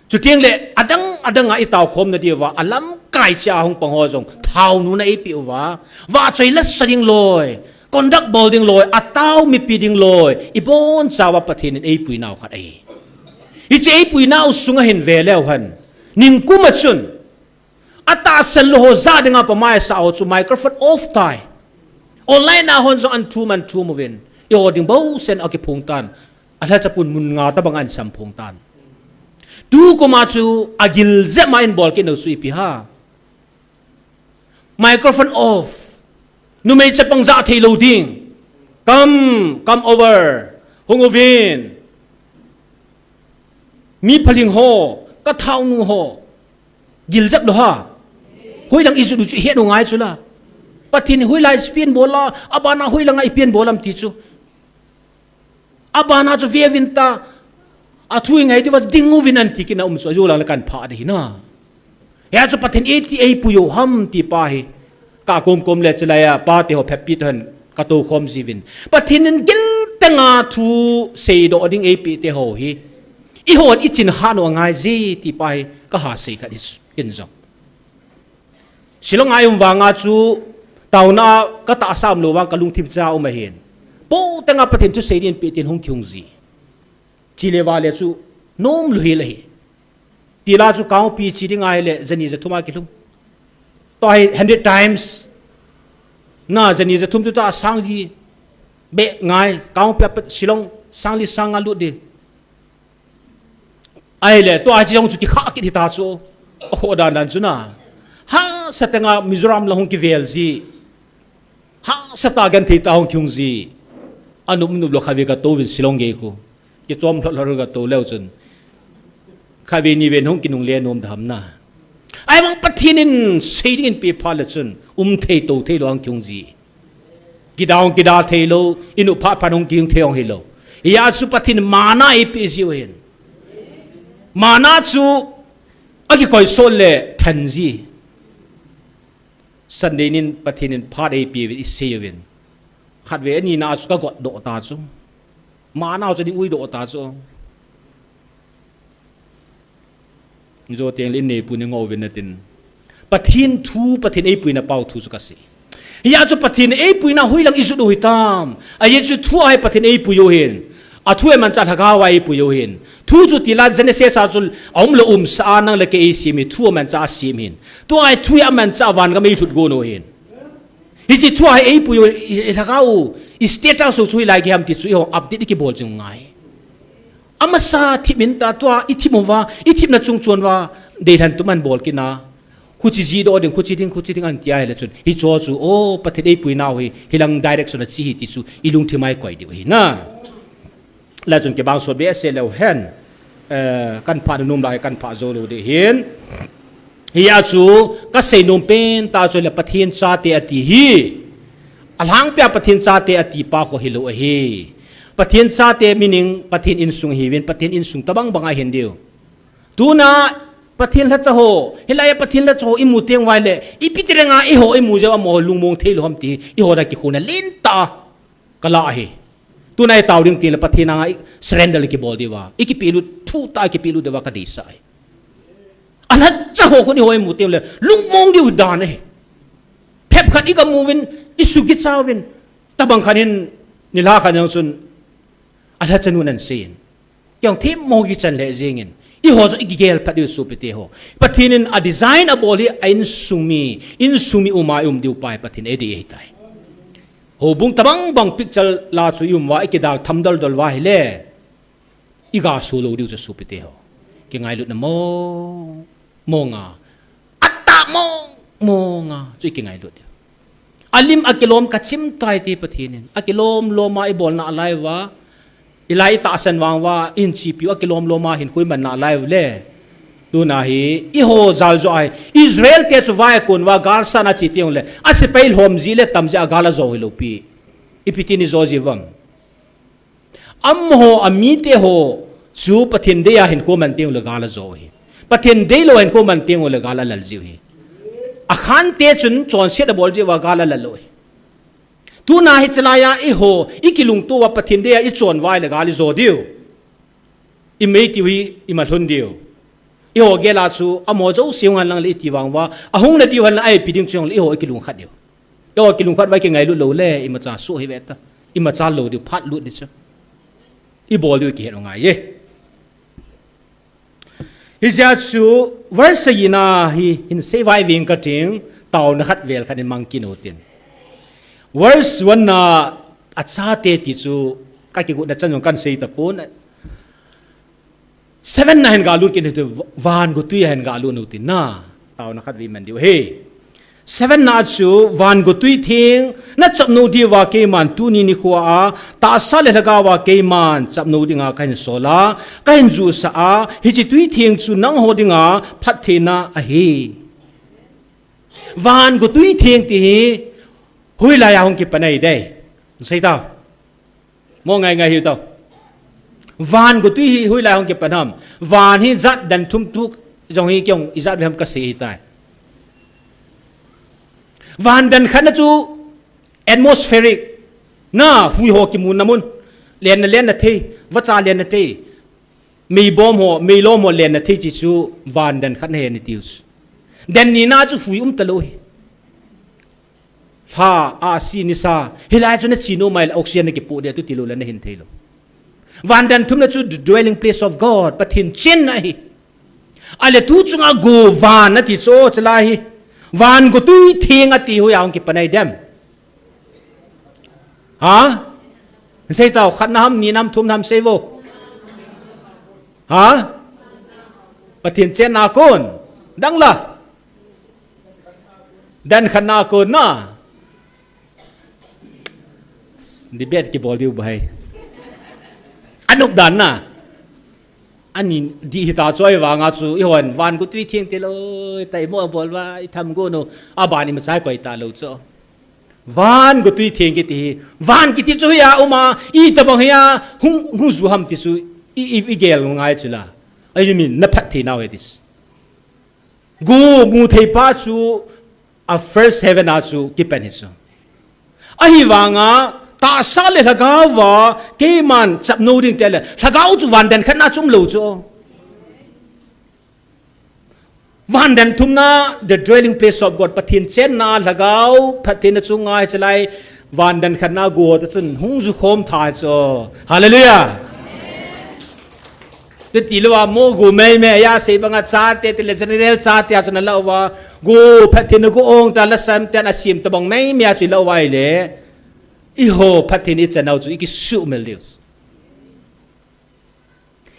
Chuteng le, adang, adang a itao khom na diuva, alamkai Ai cha hung pang ho jong thao nu na eipeh uva, vahchoi la sa ding loi, conduct bol ding loi, atao mipi ding loi, ibon chauva Pathen in eipui nau khat ahi. Hiche eipui nau sunga hin ve leu hen, ningkum a chun, atahsan lou ho ja dinga pamai sa ho chu microphone off tai. Online a hon jong an thum an thum uvin, eiho ding bou sen akiphong tan. Alhacha pun mun nga tabang an samphong tan. Tu koma chu agil jep ma in bol kit nau chu ipi ha. Microphone off. Numei chapang ja thei lou ding. Come, come over. Hung uvin. Mi phaling ho, ka thao nu ho. Gil jep lou ha. Hoilang ijut u chu ihet u ngai chu la. Pathen hoilai pen bol a, abana hoilanga ipen bol am ti chu. Abana chu ve uvin ta, athu ingai diuva ding uvin an ti kit na um chu, ajo lang le kan pha ding hi na. Hia chu Pathen iti eipui u ham ti pa hi. Ka kom kom le chilai a, pa te ho phepi to hen, ka to khom ji uvin. Pathen in gil tenga thu seidoh ding eipeh te ho hi. Eihon ichin hah u angai ji ti pa hi, ka ha sei khat hi in jong. Shillong a i um vanga chu, taona ka tahsa um lou vang ka lungthim cha um ahin. Po tenga Pathen thusei din pe tin hung kihung ji. Chi le va le chu nom lou hel ahi. Tila chu kangpi chi ding ahile, jani jathum a kilhung. Tua hi hundred times. Na jani jathum chu ta sangli beh ngai, kangpi a pat Shillong sangli sang nga lut di. Ahile, tua chi jong chu kikha kit hita chu. Oho dan dan chu na. Hahsa tenga Mizoram la hung kivel ji. Hahsa ta genthei ta hung kihung ji. Anup nup lou khatvei ka to uvin Shillong gei khu. Kichom lhot lhot ka to leu chun. Khatvei niven hung kinungle nom dam na. Ahivang Pathen in sei ding in pe pha le chun. Um thei to thei lou hung kihung ji. Kidang kida thei lou, inu pha pha hung kihung thei hung hi lou. Hia chu Pathen mana eipeh ji u hin. Mana chu akikoi sol le than ji. Sunday nin Pathen in phat eipeh uvin isei uvin. Khatvei ani na chu ka got doh ta chu. Mana chu ding ui doh ta chu. Jou teng le in neipu ni ngou vin natin. Pathen thu, Pathen eipuina pau thu chu ka sei. Hia chu Pathen eipuina hoilang ijut u hitam. Ajeh chu thu a hi Pathen eipui u hin. Athu amanchah lhagao a eipui u hin. Thu chu tila Genesis a chu aum lou umsa a nang le kei eisem hi thu amanchah asem hin. Tua hi thu hi amanchah a van gam eilhut gon u hin. Hiche thu a hi eipui u, i, i lhagao u, i status u chu hilai gei ham ti chu eiho update ikibol jing u ngai. Amasa thip in ta tua, i thip uva, i thipna chung chon uva, deilhen tuman bol kit na. Khuchi ji doh ding, khuchi ding, khuchi ding an ti ahile chun. Hicho chu, o, Pathen eipuina u hi, hilang direction a chi hi ti chu, i lungthim a ikoi diu hi na. Lai chun kibang sot behseh leu hen, eh, kan pha nom lai, kan pha jou lou ding hin. Hia chu, ka sei nom pen ta chu le Pathen chate ati hi. Alhangpia Pathen chate ati pa kho hilou ahi. Pathen chate meaning Pathen insung ahiuvin, Pathen insung tabang bang ahin diu. Tuna Pathen lhacha ho, hilai a Pathen lhacha ho imu teng uva le, ipi ti dinga eiho imu jeh uva amaho lungmong thei lou ham ti, eiho dia kikhona lentah a ka la ahi. Tuna i tao ding tile Pathen anga i surrender kibol diuva, i kipehlut, thutah a kipehlut diuva ka deisah ahi. Alhacha ho khun eiho imu teng le, lungmong diu dan ahi. Phep khat i ga mu uvin, i sukicha uvin, tabang khat in, nilhah khat in chun, alhacha nun ahin seiyin. Kei jong themmo kichan lheh jengin. Eiho jong i kigel phat diu sopite ho. Pathen in a design abol hi a insung mi, insung mi uma i um diu pa hi Pathen in eidei ahitai. Houbung tabang bang picture la chu i um uva, i kidal tham dol dol uva ahile. I ga so lou diu chu sopite ho. Kingailutna mong, mong a. Atah mong, mong a. Chu i kingailut diu. Alim akilom ka chim tai ti Pathen in. Akilom lom a i bol nalai uva. I lai i tahsan vang uva, i hin chepiu akilom lom a hinkho i man nalai u le. Tuna hi, eiho jal joh ahi. Israel te chu vai a kon uva, gal san a che teng le. A sepai lhom ji le tam jeh a gal ajo hilou pi. Ipi tin i jo ji uvam. Amaho, a mite ho, chu Pathen dei a hinkho man teng u le gal ajo u hi. Pathen deilou a hinkho man teng u le gal alal ji u hi. Akhan te chun chonset abol jeh uva gal alal u hi. Tuna hiche lai a eiho, i kilungto uva Pathen dei a i chon uva ahile gal i jo diu. I mei tiu hi, i malhun diu. Eiho gel a chu, amaho jouse hung hen lang le iti vang uva, ahung nadiu hen lang a ipi ding chu hung le, eiho ikilungkhat diu. Eiho kilungkhat uva ikingailut lou le, imacha soh hi ve ta. Imacha lou diu, phat lut di chu. Ibol diu ikihet u ngai e. Hijeh chun, verse sagina hi, hin sei vai ving kating, taona khat vel khat in mang kit u tin. Verse one na, achate ti chu, kakigotna chan jong kahin sei tapon. Seven na hin galut kit u, van gotwi a hin galut u tin na. Taona khat vei man diu ahi. Seven na chu, van gotwi theng, nachop nom diuva keiman tuni nikhoa, tahsa le lhagaova keiman chop nom dinga kahin sol a, kahin jusah a, hiche twi theng chu nangho dinga phattheina ahi. Van gotwi theng ti hi, hoilai a hung kipan ahi dei. Sei tao. Mo ngai ngai hiu tao. Van gotwi hi hoilai hung kipan ham. Van hi jat dan thum tu jong hi kei jong ijat ve ham kasei hitai. Van dan khatna chu atmospheric. Na, hui ho kimun na mun. Lenna lenna thei, vacha lenna thei. Meibom ho, meilom ho lenna thei ti chu van dan khatna ahi tiu chu. Dan nina chu hui um talou hi. Lha, ahsi, nisa, hilai chu nache nom a ahile oxygen nakipoh dia tu tilou le nahin theilou. Van dan thumna chu the dwelling place of God, Pathen chenna ahi. Ahile tu chunga go van nati chu, chalai hi. Van gotwi theng ati hoiya hung kipan ahi dem. Ha? Sei tao, khatna ham, nina ham, thumna ham, sei vo. Ha? Pathen chenna kon. Dang la. Dan khatna kon na. Debate kibol diu bahai. Anop dan na. Ani di hita chu ahivanga chu, eihon van gotwi theng tilou, taimo bol uva, itham go no, aban imacha koi talou chu. Van gotwi theng kiti hi, van kiti chu hiya um a, itobang hiya, hung, hung ju ham ti chu, i, i, igel ngai chu la. I mean, na phatthei nau ahi ti chu. Go mu thei pa chu, a first heaven a chu kipan hi chu. Ahivanga, tahsa le lhagaova, keiman chop nom ding tile, lhagao chu van dan khatna chu umlou chu. Van dan thumna, the dwelling place of God, Pathen chenna, lhagao, phattheina chu ngai chalai, van dan khatna go ta chun, hung ju khom tha chu. Hallelujah. Titi lou a mo go mei mei a sei banga chate, tile general chate a chun ala uva. Go phattheina go ong ta la sam ten a sim tabang mei mei a chu la uva ile. Eiho phattheina ichan nau chu ikisuh mel diu.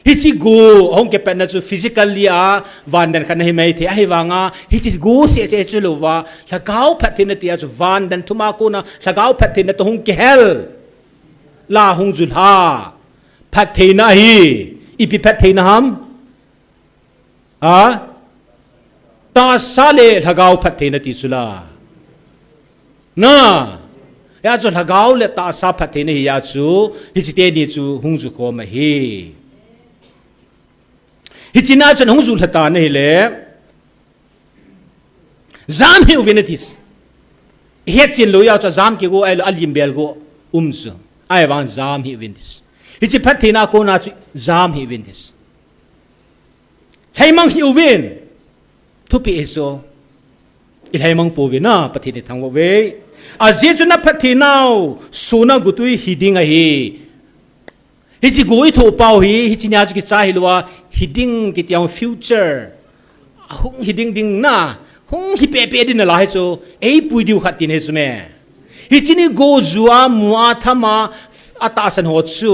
Hiche go hung kipatna chu physically a van dan khatna hi mai thei ahivanga hiche go seh seh chu louva. Lhagao phattheina tia chu van dan thuma kona lhagao phattheina toh hung kihel. La hung ju lha. Phattheina ahi. Ipi phattheina ham? A? Tahsa le lhagao phattheina ti chu la. Na. Hia chu lhagao le tahsa phattheina hi a chu, hiche teni chu hung ju khom ahi. Hiche na chun hung ju lha ta na hile. Jam hih uvin ati. Hetchen lou a chu jam kigo ahilou, alim bel go um chu. Ahivang jam hih uvin ati. Hiche phattheina kona chu jam hih uvin ati. Lhaimang hih uvin. Thupi ahi chu. I lhaimang pouvin a, Pathen i thangvah uve. Ajeh chu na phattheinau, suna gotwi hi ding ahi. Hiche go i thoh pau hi, hiche nia chu kichai hilou a, hi ding kiti a future. Ahung hi ding ding na, hung hi pepe ding na la hi chu, eipui diu khat tin hi chu me. Hiche ni go ju a, mu a, tham a, atahsan ho chu,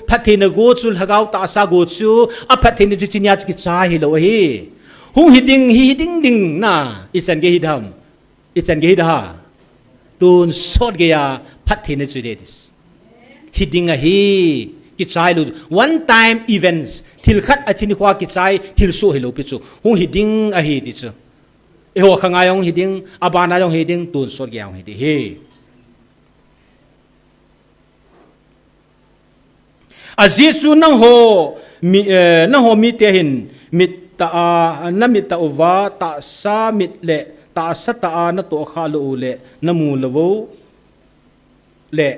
phattheina go chu, lhagao tahsa go chu, aphattheina chu hiche nia chu kichai hilou ahi. Hung hi ding, hi, hi ding ding na, ichan gei hi dam. Ichan gei hi da ha. Tonsot geiya phattheina chu hi ding ahi. Kichai lou. One time events. Thil khat a chini khoa kichai, thil soh hilou pi chu. Hung hi ding ahi ti chu. Eiho khangai hung hi ding, abana hung hi ding, tonsot geiya hung hi ding ahi. Ajeh chu nangho mi, eh, nangho mite hin mit tah a, na mit tah uva, tahsa mit le tahsa tah a na tohkhah lou u le, na mu lou u le,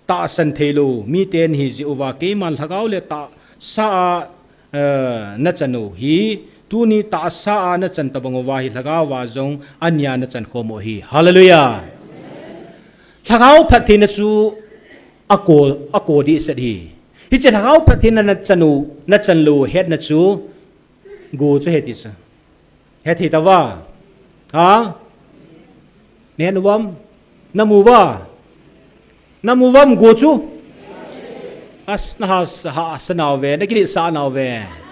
tahsan thei lou mite nahi jeh uva, keiman lhagao le tahsa a, eh, na chan u hi, Tuni tahsa a nachan tabang uva hi lhagao va jong ania nachan khom u ahi. Hallelujah. Lhagao phattheina chu ako, ako dehset ahi. Hiche lhagao phattheina nachan u, nachan lou hetna chu go chu ahi ti chu. Hethei tauva? Ha? Nahet uvam? Namu uva? Namu uvam go chu? As, na ha, ha, sa nauve, nakiletsah nauve.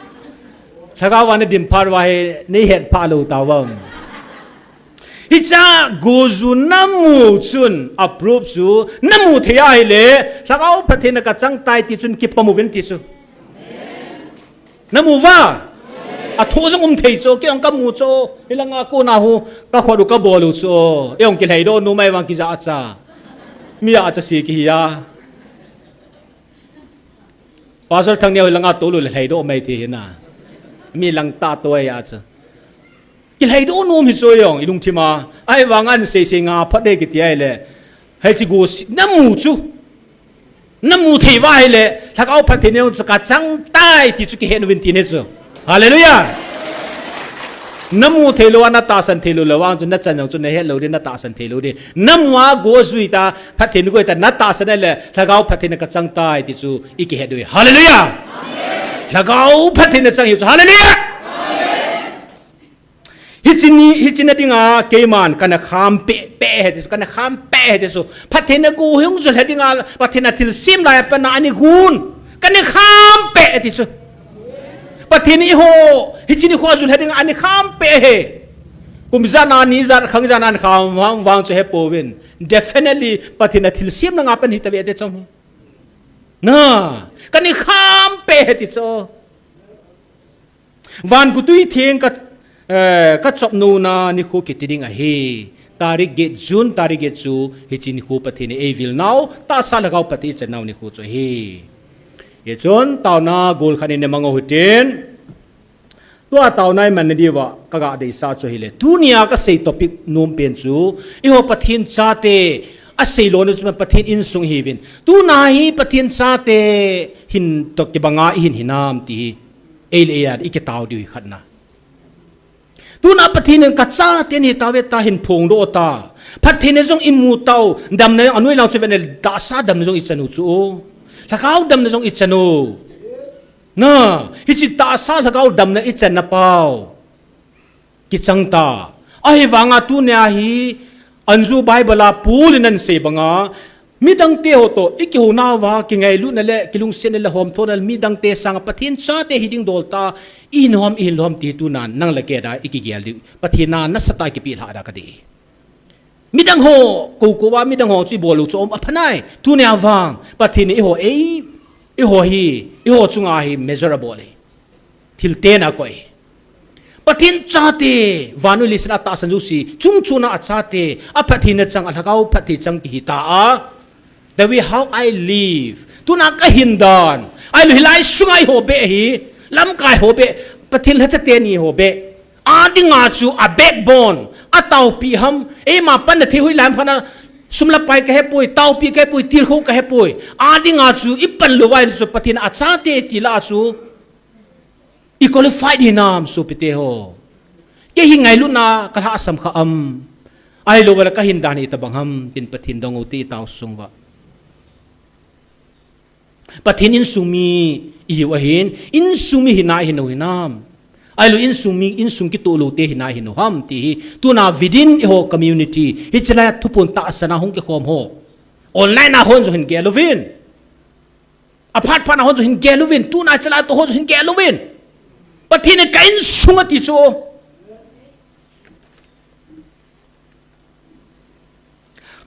Lhagao va nadim phat uva hi, neihet pha lou tauvam? Hiche go chu namu chun, approve chu, namu thei ahile, lhagao phattheina kachang tai ti chun kipom uvin ti chu. Namu uva? Athoh jong um thei chu, kei jong kamu chu, hilanga kona hu, kakhut u kabol u chu, eijong kilhaidoh nom mai vang kija acha. Mi acha si kihi a. Pastor Thangneo hilanga tolou le lhaidoh mai ti hina. Mi lang tah toh ahi acha. Kilhaidoh nom hi chu jong, ilungthim a. Ahivang an seisei nga phat de kiti ahile. Hiche go chu, namu chu. Namu thei uva ahile, lhagao phattheina chu kachang tai ti chu kihet uvin ti ahi chu. Hallelujah. Namu thei lou a, natahsan thei lou le vang chu, nachan jong chu nahet lou ding, natahsan thei lou ding. Namu a go jui ta, phattheina go ta, natahsan le, lhagao phattheina kachang tai ti chu, ikihet uve. Hallelujah. Lhagao phattheina chang hi chu. Hallelujah. Hiche ni, hiche na dinga, keiman, kana kham peh, peh ahi ti chu, kana kham peh ahi ti chu. Phattheina go hung jul he dinga, Pathen a thilsem lai a pat na ani gun. Kana kham peh ahi ti chu. Pathen in eiho, hiche nikho jul he dinga, ani kham peh ahi. Kum ijat na, ni ijat, khang ijat na, ani kham vang, vang chu hepouvin. Definitely, Pathen a thilsem na nga pan hi tave te chong. Na, kana kham peh ahi ti chu. Van kutui theng ka, eh, kachop nona nikho kiti ding ahi. Tarik get June, tarik get chu hiche nikho Pathen in eivil nau, tahsa lhagao phatthei ichan nau nikho chu ahi. Hichun, taona gol khat in namang u hitin. Tua taona iman na diuva, kaga deisah chu ahile. Tunia kasei topic nom pen chu, eiho Pathen chate, asei lona chu Pathen insung ihiuvin. Tuna hi Pathen chate, hin toh kibanga ihin hinam ti hi. Ei le ei a, ikitao diu hi khatna. Tuna Pathen in kachate nahitauve tia hin phongdoh ta. Phattheina jong imu tau, damna jong anoi lang chu vele tahsa damna jong ichan u chu. Lhagao damna jong ichan u. Na, hiche tahsa lhagao damna ichanna pau. Kichang ta. Ahivanga tunia hi, anju Bible a Paul in asei banga, midangte ho toh, ikihouna uva, kingailutna le, kilungsetna le, homthona le, midangte sanga Pathen chate hiding dol ta, ihin u ham, ihin lou ham ti tuna, nang le kei a, ikigel diu. Pathen a nasatah a kipelhah da kati. Midang ho, kou kou a, midang ho chu ibol u chu um aphanai. Tunia vang, Pathen in eiho, ei, eiho hi, eiho chunga hi, measure abol e. Thil tena koi. Pathen chate, vannoi leiset a tahsan jouse, chungchona achate, aphattheina chang, alhagao phatthei chang kihi ta a. The way how I live. Tuna kahin dan. Ahilou hilai sunga eiho beh hi, lamkai ho beh, Pathen lhacha teni ho beh. Adinga chu a backbone, ataopi ham, eima panna thei hoilai ham khat na, sum le pai kahepoi, taopi kahepoi, tilkhou kahepoi. Adinga chu ipan lou uva ahile chu Pathen achate ti lah a chu. I qualified hinam sopite ho. Kei hi ngailutna kalhahsam kha am. Ahilou vale kahin dan hi itobang ham, tin Pathen dong u ti itao sung uva. Pathen insung mi ihiu ahin, insung mi hina ihin u hinam. Ahilou insung mi, insung kitoh lou te hina ihin u ham ti hi. Tuna within eiho community. Hiche lai a thuphon tahsan a hung kikhom ho. Online a hon jong hin gel uvin. Aphat phat na hon jong hin gel uvin, tuna chalai toh hon jong hin gel uvin. Pathen in ka insung ati chu.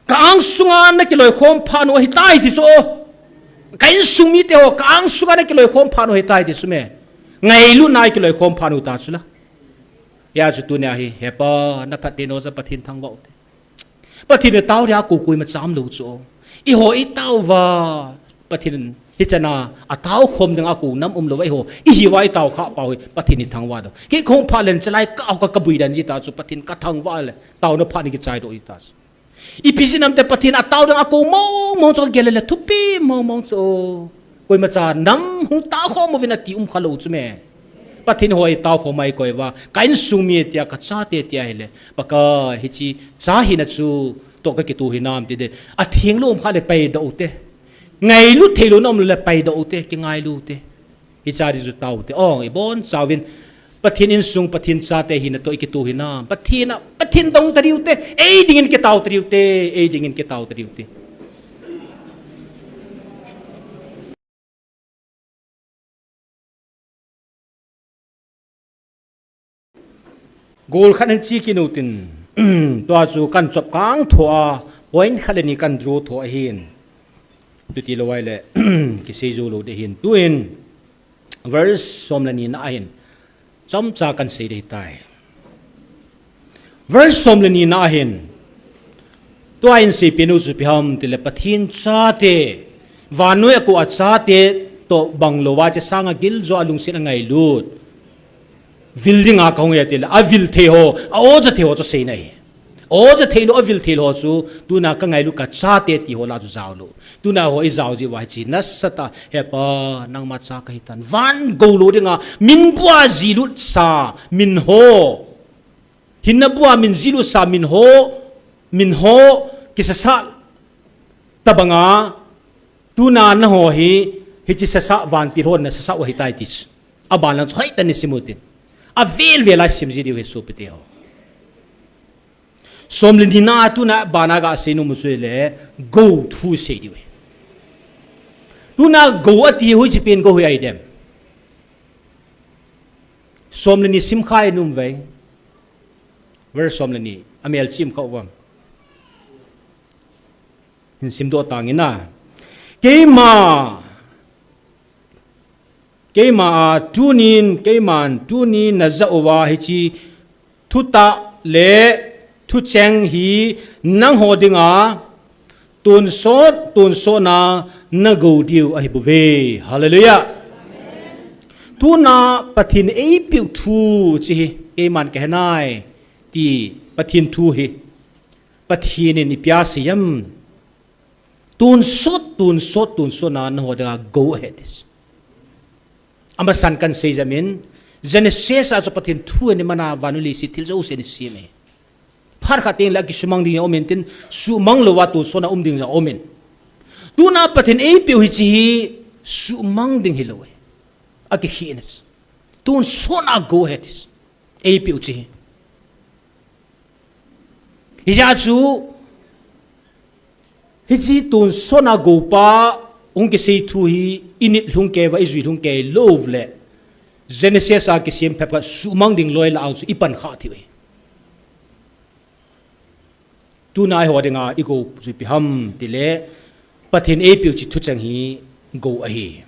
Ka angsunga nakiloikhom phat u ahitai ti chu. Ka insung mite ho, ka angsunga nakiloikhom phat u ahitai ti chu me. Ngailutna a kiloikhom phat u ta chu la. Hijeh chun tunia hi, he Pa, naphattheina jal a Pathen thangvah u te. Pathen in atao dia kou koima cham lou chu. Eiho itao uva. Pathen in hichan a atao khom dinga kou nam umlou uva eiho. Ihiuva itao kha pau hi Pathen in thangvah doh. Kei kahung phat len chalai ka, ka, kabui dan jita chu Pathen kathangvah le. Taona phat in kichai doh jita chu. Ipi jeh ham itile Pathen atao dinga kou mong mong chu kagel le thupi mong mong chu. Koimacha nam hung tao khom uvin ati um khalou chu me. Pathen ho itao khom a ikoi uva, ka insung mi tia, ka chate tia hile, Pakai, hiche cha hina chu toh ka kitoh hinam ti ding. Atheng lou um kha le paidoh ute. Ngailut thei lou na um le paidoh ute, kingailu ute. Hiche ding chu tao ute. Ong, ibonchauvin, Pathen insung, Pathen chate hina toh ikitoh hinam. Pathen a, Pathen dong tadiu te, ei dingin kitao tadiu te, ei dingin kitao tadiu te. Gol khat in chi kinu tin, tua chu kan chop kang tho a, point khat le ni kan draw tho ahin. Tuti lou vai le, kisei jou lou ding ahin. Tuin, verse som le ni na ahin. Chomcha kan sei ding tai. Verse som le ni na ahin. Tua in seipeh nu chu ipi ham tile Pathen chate. Vannoi a kou a chate toh bang louva hiche sanga giljo a lungset a ngailut. Vil dinga kahung e tile, avil thei ho, a oja thei ho chu seina ahi. Oja thei lou, avil thei lou ho chu, tuna ka ngailut ka chate ti ho lah chu jao lou. Tuna ho ijao jiu va hiche nasatah, He Pa, nangma cha kahi tan. Van gou lou dinga, min bua jilut sa, min ho. Hinna bua min jilut sa, min ho, min ho, kisasa tabanga, tuna naho hi, hiche sasa vantil hon nasasa u ahitai ti chu. Aban lang chu hoitah in isim u tin. Avel vel a isim ji diu ahi sopite ho. Som le ni na tuna bana gasei nom u chu ahile, gou thu sei diu ahi. Tuna gou ati hoiche pen gou hi ahi dem. Som le ni sim kha inom uve. Verse som le ni, amelchih um kha uvam. Hin simdoh tange na. Keima, keima a tunin, keiman tuni najah uva hiche thutah le thucheng hi nangho dinga tonsot, tonsotna nagou diu ahi bouve. Hallelujah. Tuna Pathen eipeh u thu hiche hi, keiman kahe nai ti Pathen thu hi. Pathen in ipi asei em. Tonsot, tonsot, tonsotna nangho dinga gou ahi ti. Amasan kan sei jep in, Genesis a chu Pathen thu in aman a vannoi leiset thil jouse ana sem e. Phat khat teng le akisumang ding jong aum in tin, sumang louva tonsotna um ding jong aum in. Tuna Pathen eipeh u hiche hi, sumang ding hilou e. Akikhehna chu. Tonsotna gou ahi ti. Eipeh u hiche hi. Hijeh chun, hiche tonsotna gou pa, hung kisei thu hi, init lhung kei uva, ijui lhung kei lou le. Genesis a kisem phabep khat sumang ding loi lah a chu ipan kha thei u ahi. Tuna eiho dinga igou chu ipi ham tile, Pathen eipeh u hiche thucheng hi gou ahi.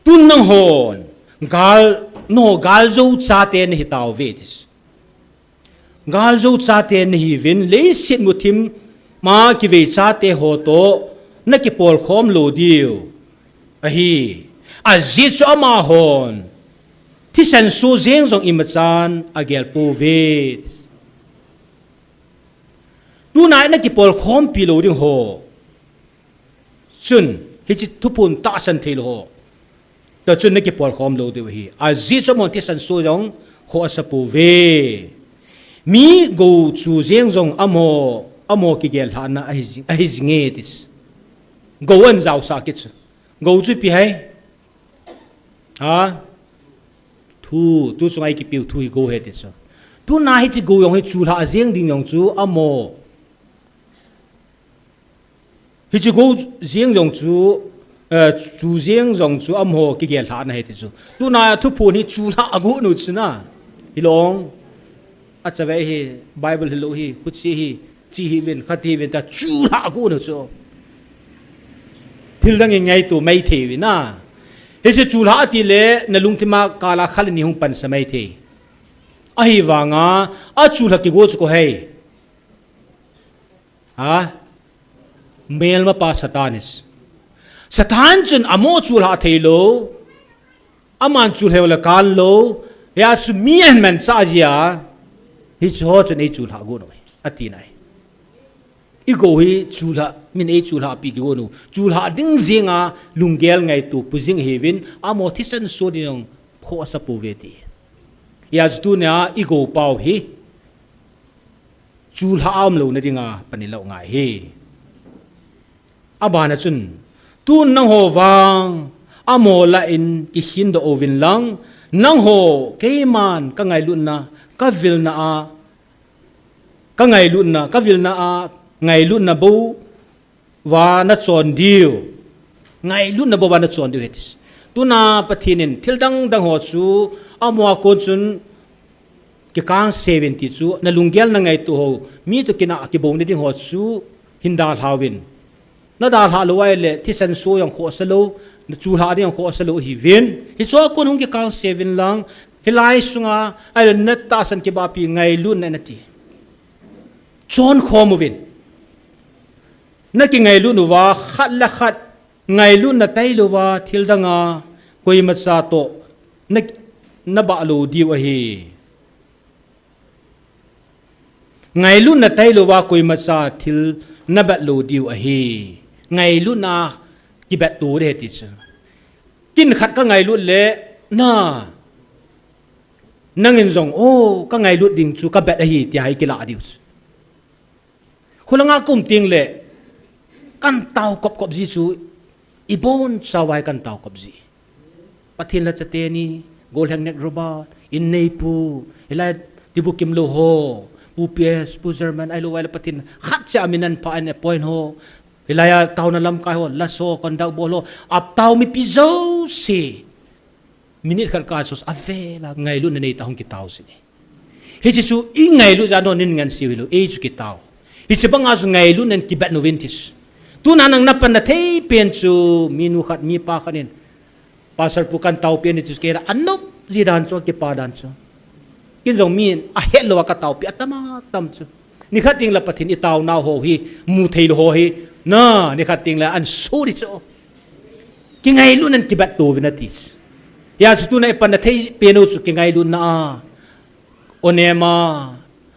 Tun nanghon, gal, nangho galjou chate nahi tauve ti. Galjou chate nahiuvin, leiset muthim ma kivei chate ho toh, nakipolkhom lou diu ahi. Ajeh chu amahon, thisan soh jeng jong imachan agel pouve. Tuna nakipolkhompi lou ding ho. Chun, hiche thuphon tahsan thei lou ho. Toh chun nakipolkhom lou diu ahi. Ajeh chu amahon thisan soh jong khoh asa pouve. Mi gou chu jeng jong amaho, amaho kigel lhahna ahi jing, ahi jinge ti. Gou ahin jaosah kit chu. Gou chu ipi ham. Ha? Thu, tu chunga ikipeh u thu hi gou ahi ti chu. Tuna hiche gou jong hi chulhah jeng ding jong chu amaho. Hiche gou jeng jong chu, eh, chu jeng jong chu amaho kigel lhahna ahi ti chu. Tuna thuphon hi chulhah agot u chu na. Hilou. Achave hi, Bible hilou hi, khutseh hi, chi hih uvin, khat hih uvin tia chulhah agot u chu. Thildang in ngaito maithei uvin na. Hiche chulhah ati le, nalungthim a kal a khat le ni hung pansa maithei. Ahivanga, achulhah kigo chu koi ham. Ha? Melmapa Satan ahi. Satan chun amaho chulhah thei lou. Aman chulhah le kal lou. Hijeh chun mi ahin manchah jia. Hiche ho chun eichulhah got u ahi. Ati nai. Igou hi chulha, min ei chulha pi kigon u. Chulha ding jing a lunggel ngaito pu jing hiuvin, amaho thisan so ding jong khoh asa pouve ti. Hijeh chun tunia igou pau hi chulha a umlouna dinga pan ilou ngai hi. Abana chun, tun nangho vang, amaho lah in kikhin doh uvin lang, nangho keiman ka ngailutna, ka vilna a, ka ngailutna, ka vilna a, ngailutna bou va na chon diu. Ngailutna bou va na chon diu hiti. Tuna Pathen in thil dang dang ho chu amaho a kon chun kikang seuvin ti chu, na lunggel na ngaito ho, mi toh kinah kibou na ding ho chu hin dalha uvin. Na dalha lou ahile thisan so jong khoh asa lou, na chulha ding jong khoh asa lou hiuvin. Hichu a kon hung kikang seuvin lang, hilai sunga ahile na tahsan kibahpi ngailutna nati. Chon khom uvin. Na kingailut uva khat le khat ngailutna tailouva thil danga koimacha toh na, na bah lou diu ahi. Ngailutna tailouva koimacha thil na bat lou diu ahi. Ngailutna kibat to ding ahi ti chu. Kin khat ka ngailut le na, nangin jong, o, ka ngailut ding chu ka bat ahi tia hi kilah diu chu. Khulanga ka um teng le, kan tao kop kop ji chu, ibon chauva hi kan tao kop ji. Pathen la chate ni, Golhang Nek Robert, Inneipu, hilai Tibukim lou ho, Pu P S, Pu German, ahilou ahile Pathen khat cha min an pha an appoint ho, hilai a taona lamkai ho, laso, conduct bol ho, atao mipi jouse. Minute khat kah a chu avela ngailutna neitah hung kitao jin ahi. Hiche chu i ngailut jeh a non in ngan siu hilou, ei chu kitao. Hiche banga chu ngailutna in kibat uvin ti chu. Tuna nang na panna thei pen chu, minu khat, mipa khat in, Pastor pu kan taopi in ti chu kei la anop ji dan chu, kipa dan chu. Kin jong min ahet louva ka taopi atam atam chu. Nikhat teng le Pathen i taonau ho hi, mu thei lou ho hi, na, nikhat teng le an so ding chu. Kingailutna in kibat to uvin ati chu. Hijeh chun tuna i panna thei pen u chu kingailutna a. O nema,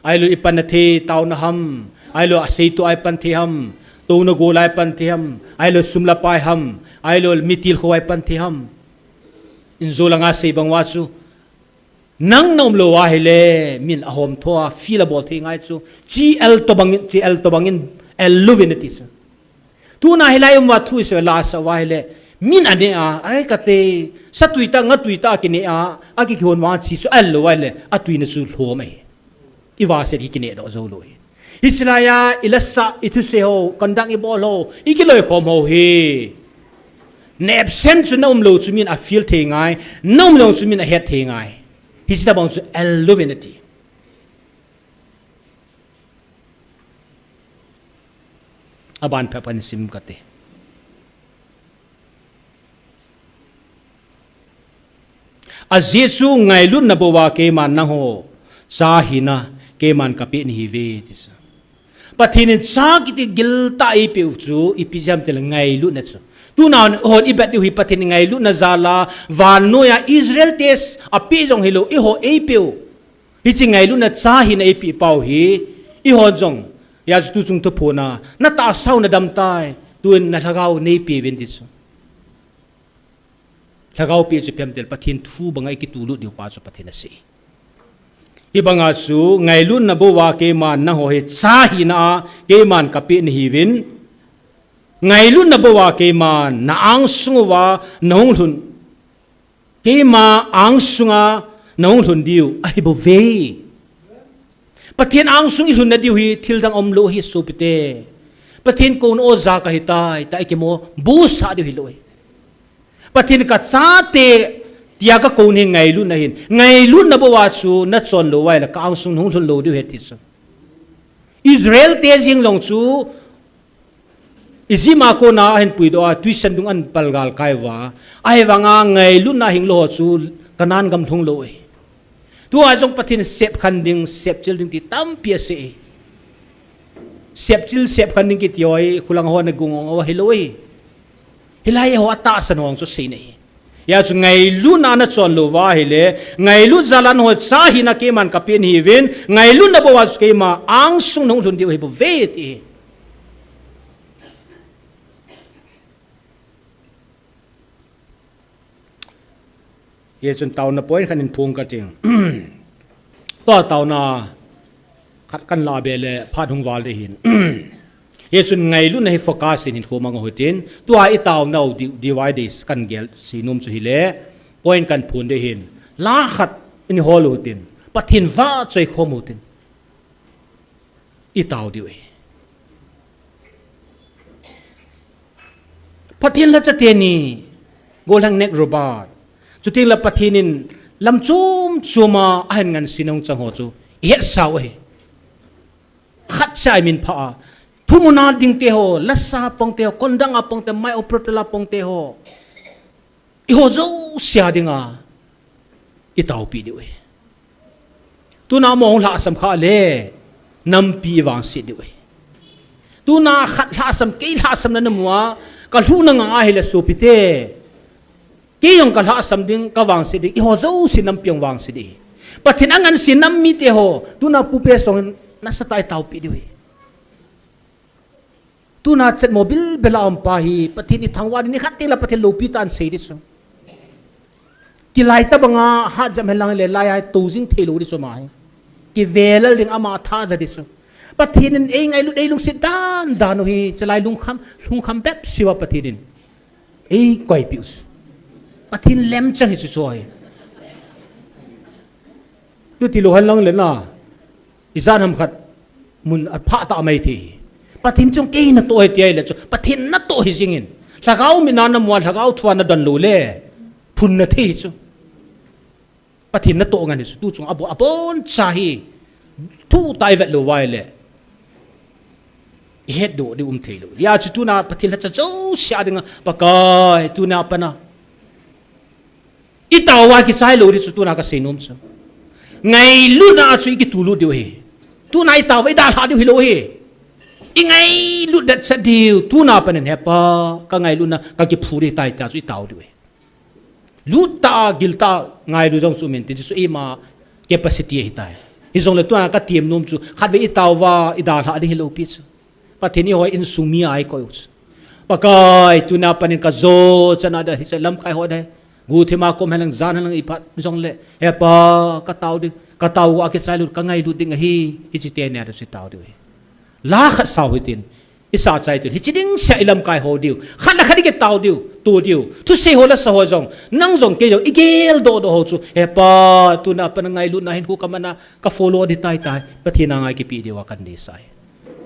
ahilou i panna thei taona ham, ahilou aseitu a i pan thei ham, touna gol a i pan thei ham, ahilou sum le pai ham, ahilou mitil kho a i pan thei ham. Injo langa sei bang uva chu. Nang na um lou ahile, min ahom tho a, feel abol thei ngai chu. Chi el tobang in, chi el tobang in, el louvin ati chu. Tuna hilai um uva thu isei la sa uva ahile, min aneh a, ai kate, satui tah, ngatui tah kineh a, akihon vang chi chu el lou ahile, atuina chu lhom ahi. I vahset hi kineh doh jou lou ahi. Hiche laiya, i lasa, i thusei ho, conduct i bol ho, i kiloikhom ho hi. Na absent chu na um lou chu min a feel thei ngai, na um lou chu min ahet thei ngai. Hiche tobang chu el louvin ati. Aban phabep in sim kate. Ajeh chu ngailutna bou a keiman nangho cha hina keiman kapeh nahiuve ti chu. Pathen in cha kiti giltah eipeh u chu ipi jeh ham itile ngailutna chu. Tuna hon i bat diu hi Pathen in ngailutna jal a, vannoiya Israel te apeh jong hilou, eiho eipeh u. Hiche ngailutna cha hina eipeh pau hi, eihon jong, hijeh chun tuchung thuphon a, na tahsa u na dam tai, tun na lhagao neipeh uvin ti chu. Lhagao peh chu ipi ham itile Pathen thu banga i kitulut diu pa chu Pathen asei. Hibanga chu ngailutna bou a keiman nangho hi cha hina a keiman kapeh nahiuvin. Ngailutna bou a keiman na angsung uva nahung lhun. Keima angsunga nahung lhun diu ahi bouve. Pathen angsung i lhunna diu hi thil dang umlou ahi sopite. Pathen kouna o ja kahitai, tia i kimo busah diu hilou ahi. Pathen kachate tia kakou hi ngailutna ahin. Ngailutna bou a chu nachon lou uva ahile ka angsung nahung lhun lou diu ahi ti chu. Israel te jeng jong chu Egypt a kona ahin puidoh a, twisandung ahin palgal kai uva. Ahivanga ngailutna hinglou ho chu Canaan gam lhung lou ahi. Tua jong Pathen sepkhen ding, sepchil ding ti tampi asei. Sepchil, sepkhen ding kiti ho hi, khulang ho ana gong ong uva hilou ahi. Hilai ho atahsan hong chu seina ahi. Hijeh chun ngailutna nachon lou uva ahile, ngailut jal a nangho cha hina keiman kapeh nahiuvin, ngailutna bou a chu keima angsung nahung lhun diu ahi bouve ti ahi. Hichun taona point khat in phong kating. Tua taona khat kan la be le phat hung val ding ahin. Hichun ngailutna hi focus in hin khomang u hitin. Tua i taonau di, divide is kan gel si nom chu hile. Point kan phong ding ahin. La khat in hol u hitin. Pathen vahchoi khom u hitin. I tao diu ahi. Pathen lhacha teni, gollhang Nat Roberts. Chuti le Pathen in lam chom chom a ahin ngansi nung chang ho chu i hetsau ahi. Khat cha i min pha a. Thumuna ding te ho, lasa pang te ho, kondang a pang te, mai operator la pang te ho. I ho jouse a dinga i taopi diu ahi. Tuna mo hung lhasam kha le nampi i vangset diu ahi. Tuna khat lhasam, kei lhasam na namu a, ka lhuna nga ahile sopite. Kei jong ka lhasam ding, ka vangset ding, i ho jouse nampi jong vangset ding. Pathen angansi nam mite ho, tuna pupe song in nasatah a i taopi diu ahi. Tuna chet mo bilbel a um pa hi, Pathen i thangvah ding, nikhat teng le Pathen loupi tah in sei ding chu. Kilai tabang a hat jam hen lang le lai a tou jing thei lou ding chu ama hi. Kivelal ding ama tha ja ding chu. Pathen in ei ngailut ei lungset dan dan u hi, chalai lungkham, lungkham bep seh uva Pathen in ei koipi u chu. Pathen lemchang hi chu chu ahi. Chuti lou hen lang le na. I jan ham khat mun a pha ta mai thei. Pathen chung kei natoh ahi ti ahile chu. Pathen natoh hi jing in. Lhagao mitna namu a, lhagao thua nadon lou le. Phun na thei chu. Pathen natoh ngan hi chu. Tu chung abo, abonchan hi. Thu tah i vet lou uva ahile. I hetdoh ding um thei lou. Hijeh chun tuna Pathen lhacha jouse a dinga. Pakai, tuna pat a. I tao uva kichai lou ding chu tuna ka sei nom chu. Ngailutna a chu i kitulut diu ahi. Tuna i tao uva i dalha diu hilou ahi. I ngailut det chet diu. Tuna pat in He Pa, ka ngailutna ka kiphu ding ahitai tia chu i tao diu ahi. Lut tah a, gil tah a ngailu jong chu um inte, chu ima capacity ahitai. Hijongle tuna ka tem nom chu. Khatvei i tao uva i dalha ding hilou pi chu. Pathen in eiho insung mi a eikoi u chu. Pakai, tuna pat in ka jo chan a ding hiche lamkai ho ding. Guhthim a kom hen lang, jan hen lang i phat jongle. He Pa, ka tao ding, ka tao uva kichai lut, ka ngailut ding ahi, hiche teni a ding chu i tao diu ahi. La khat sao hitin, i sa chai tin, hiche ding seh a i lamkai ho diu. Khat le khat i kitao diu, to diu. Thusei ho lasa ho jong, nang jong kei jong, i geldoh doh ho chu. He Pa, tuna pat in ngailutna hinkho ka man a, ka follow ding ahitai tai. Pathen a ngai kipe diu a kan deisah ahi.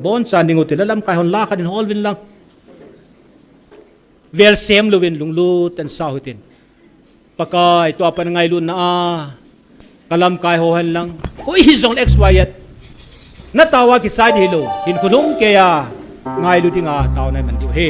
Abonchan ding u tile lamkai hon la khat in hol uvin lang. Vel sem louvin lunglut tah in sao hitin. Pakai, tua pat in ngailutna a. Ka lamkai ho hen lang. Koi hijongle X Y Z. Na tao uva kichai ding hilou. Hinkho lhumkeiya. Ngailu dinga taona i man diu ahi.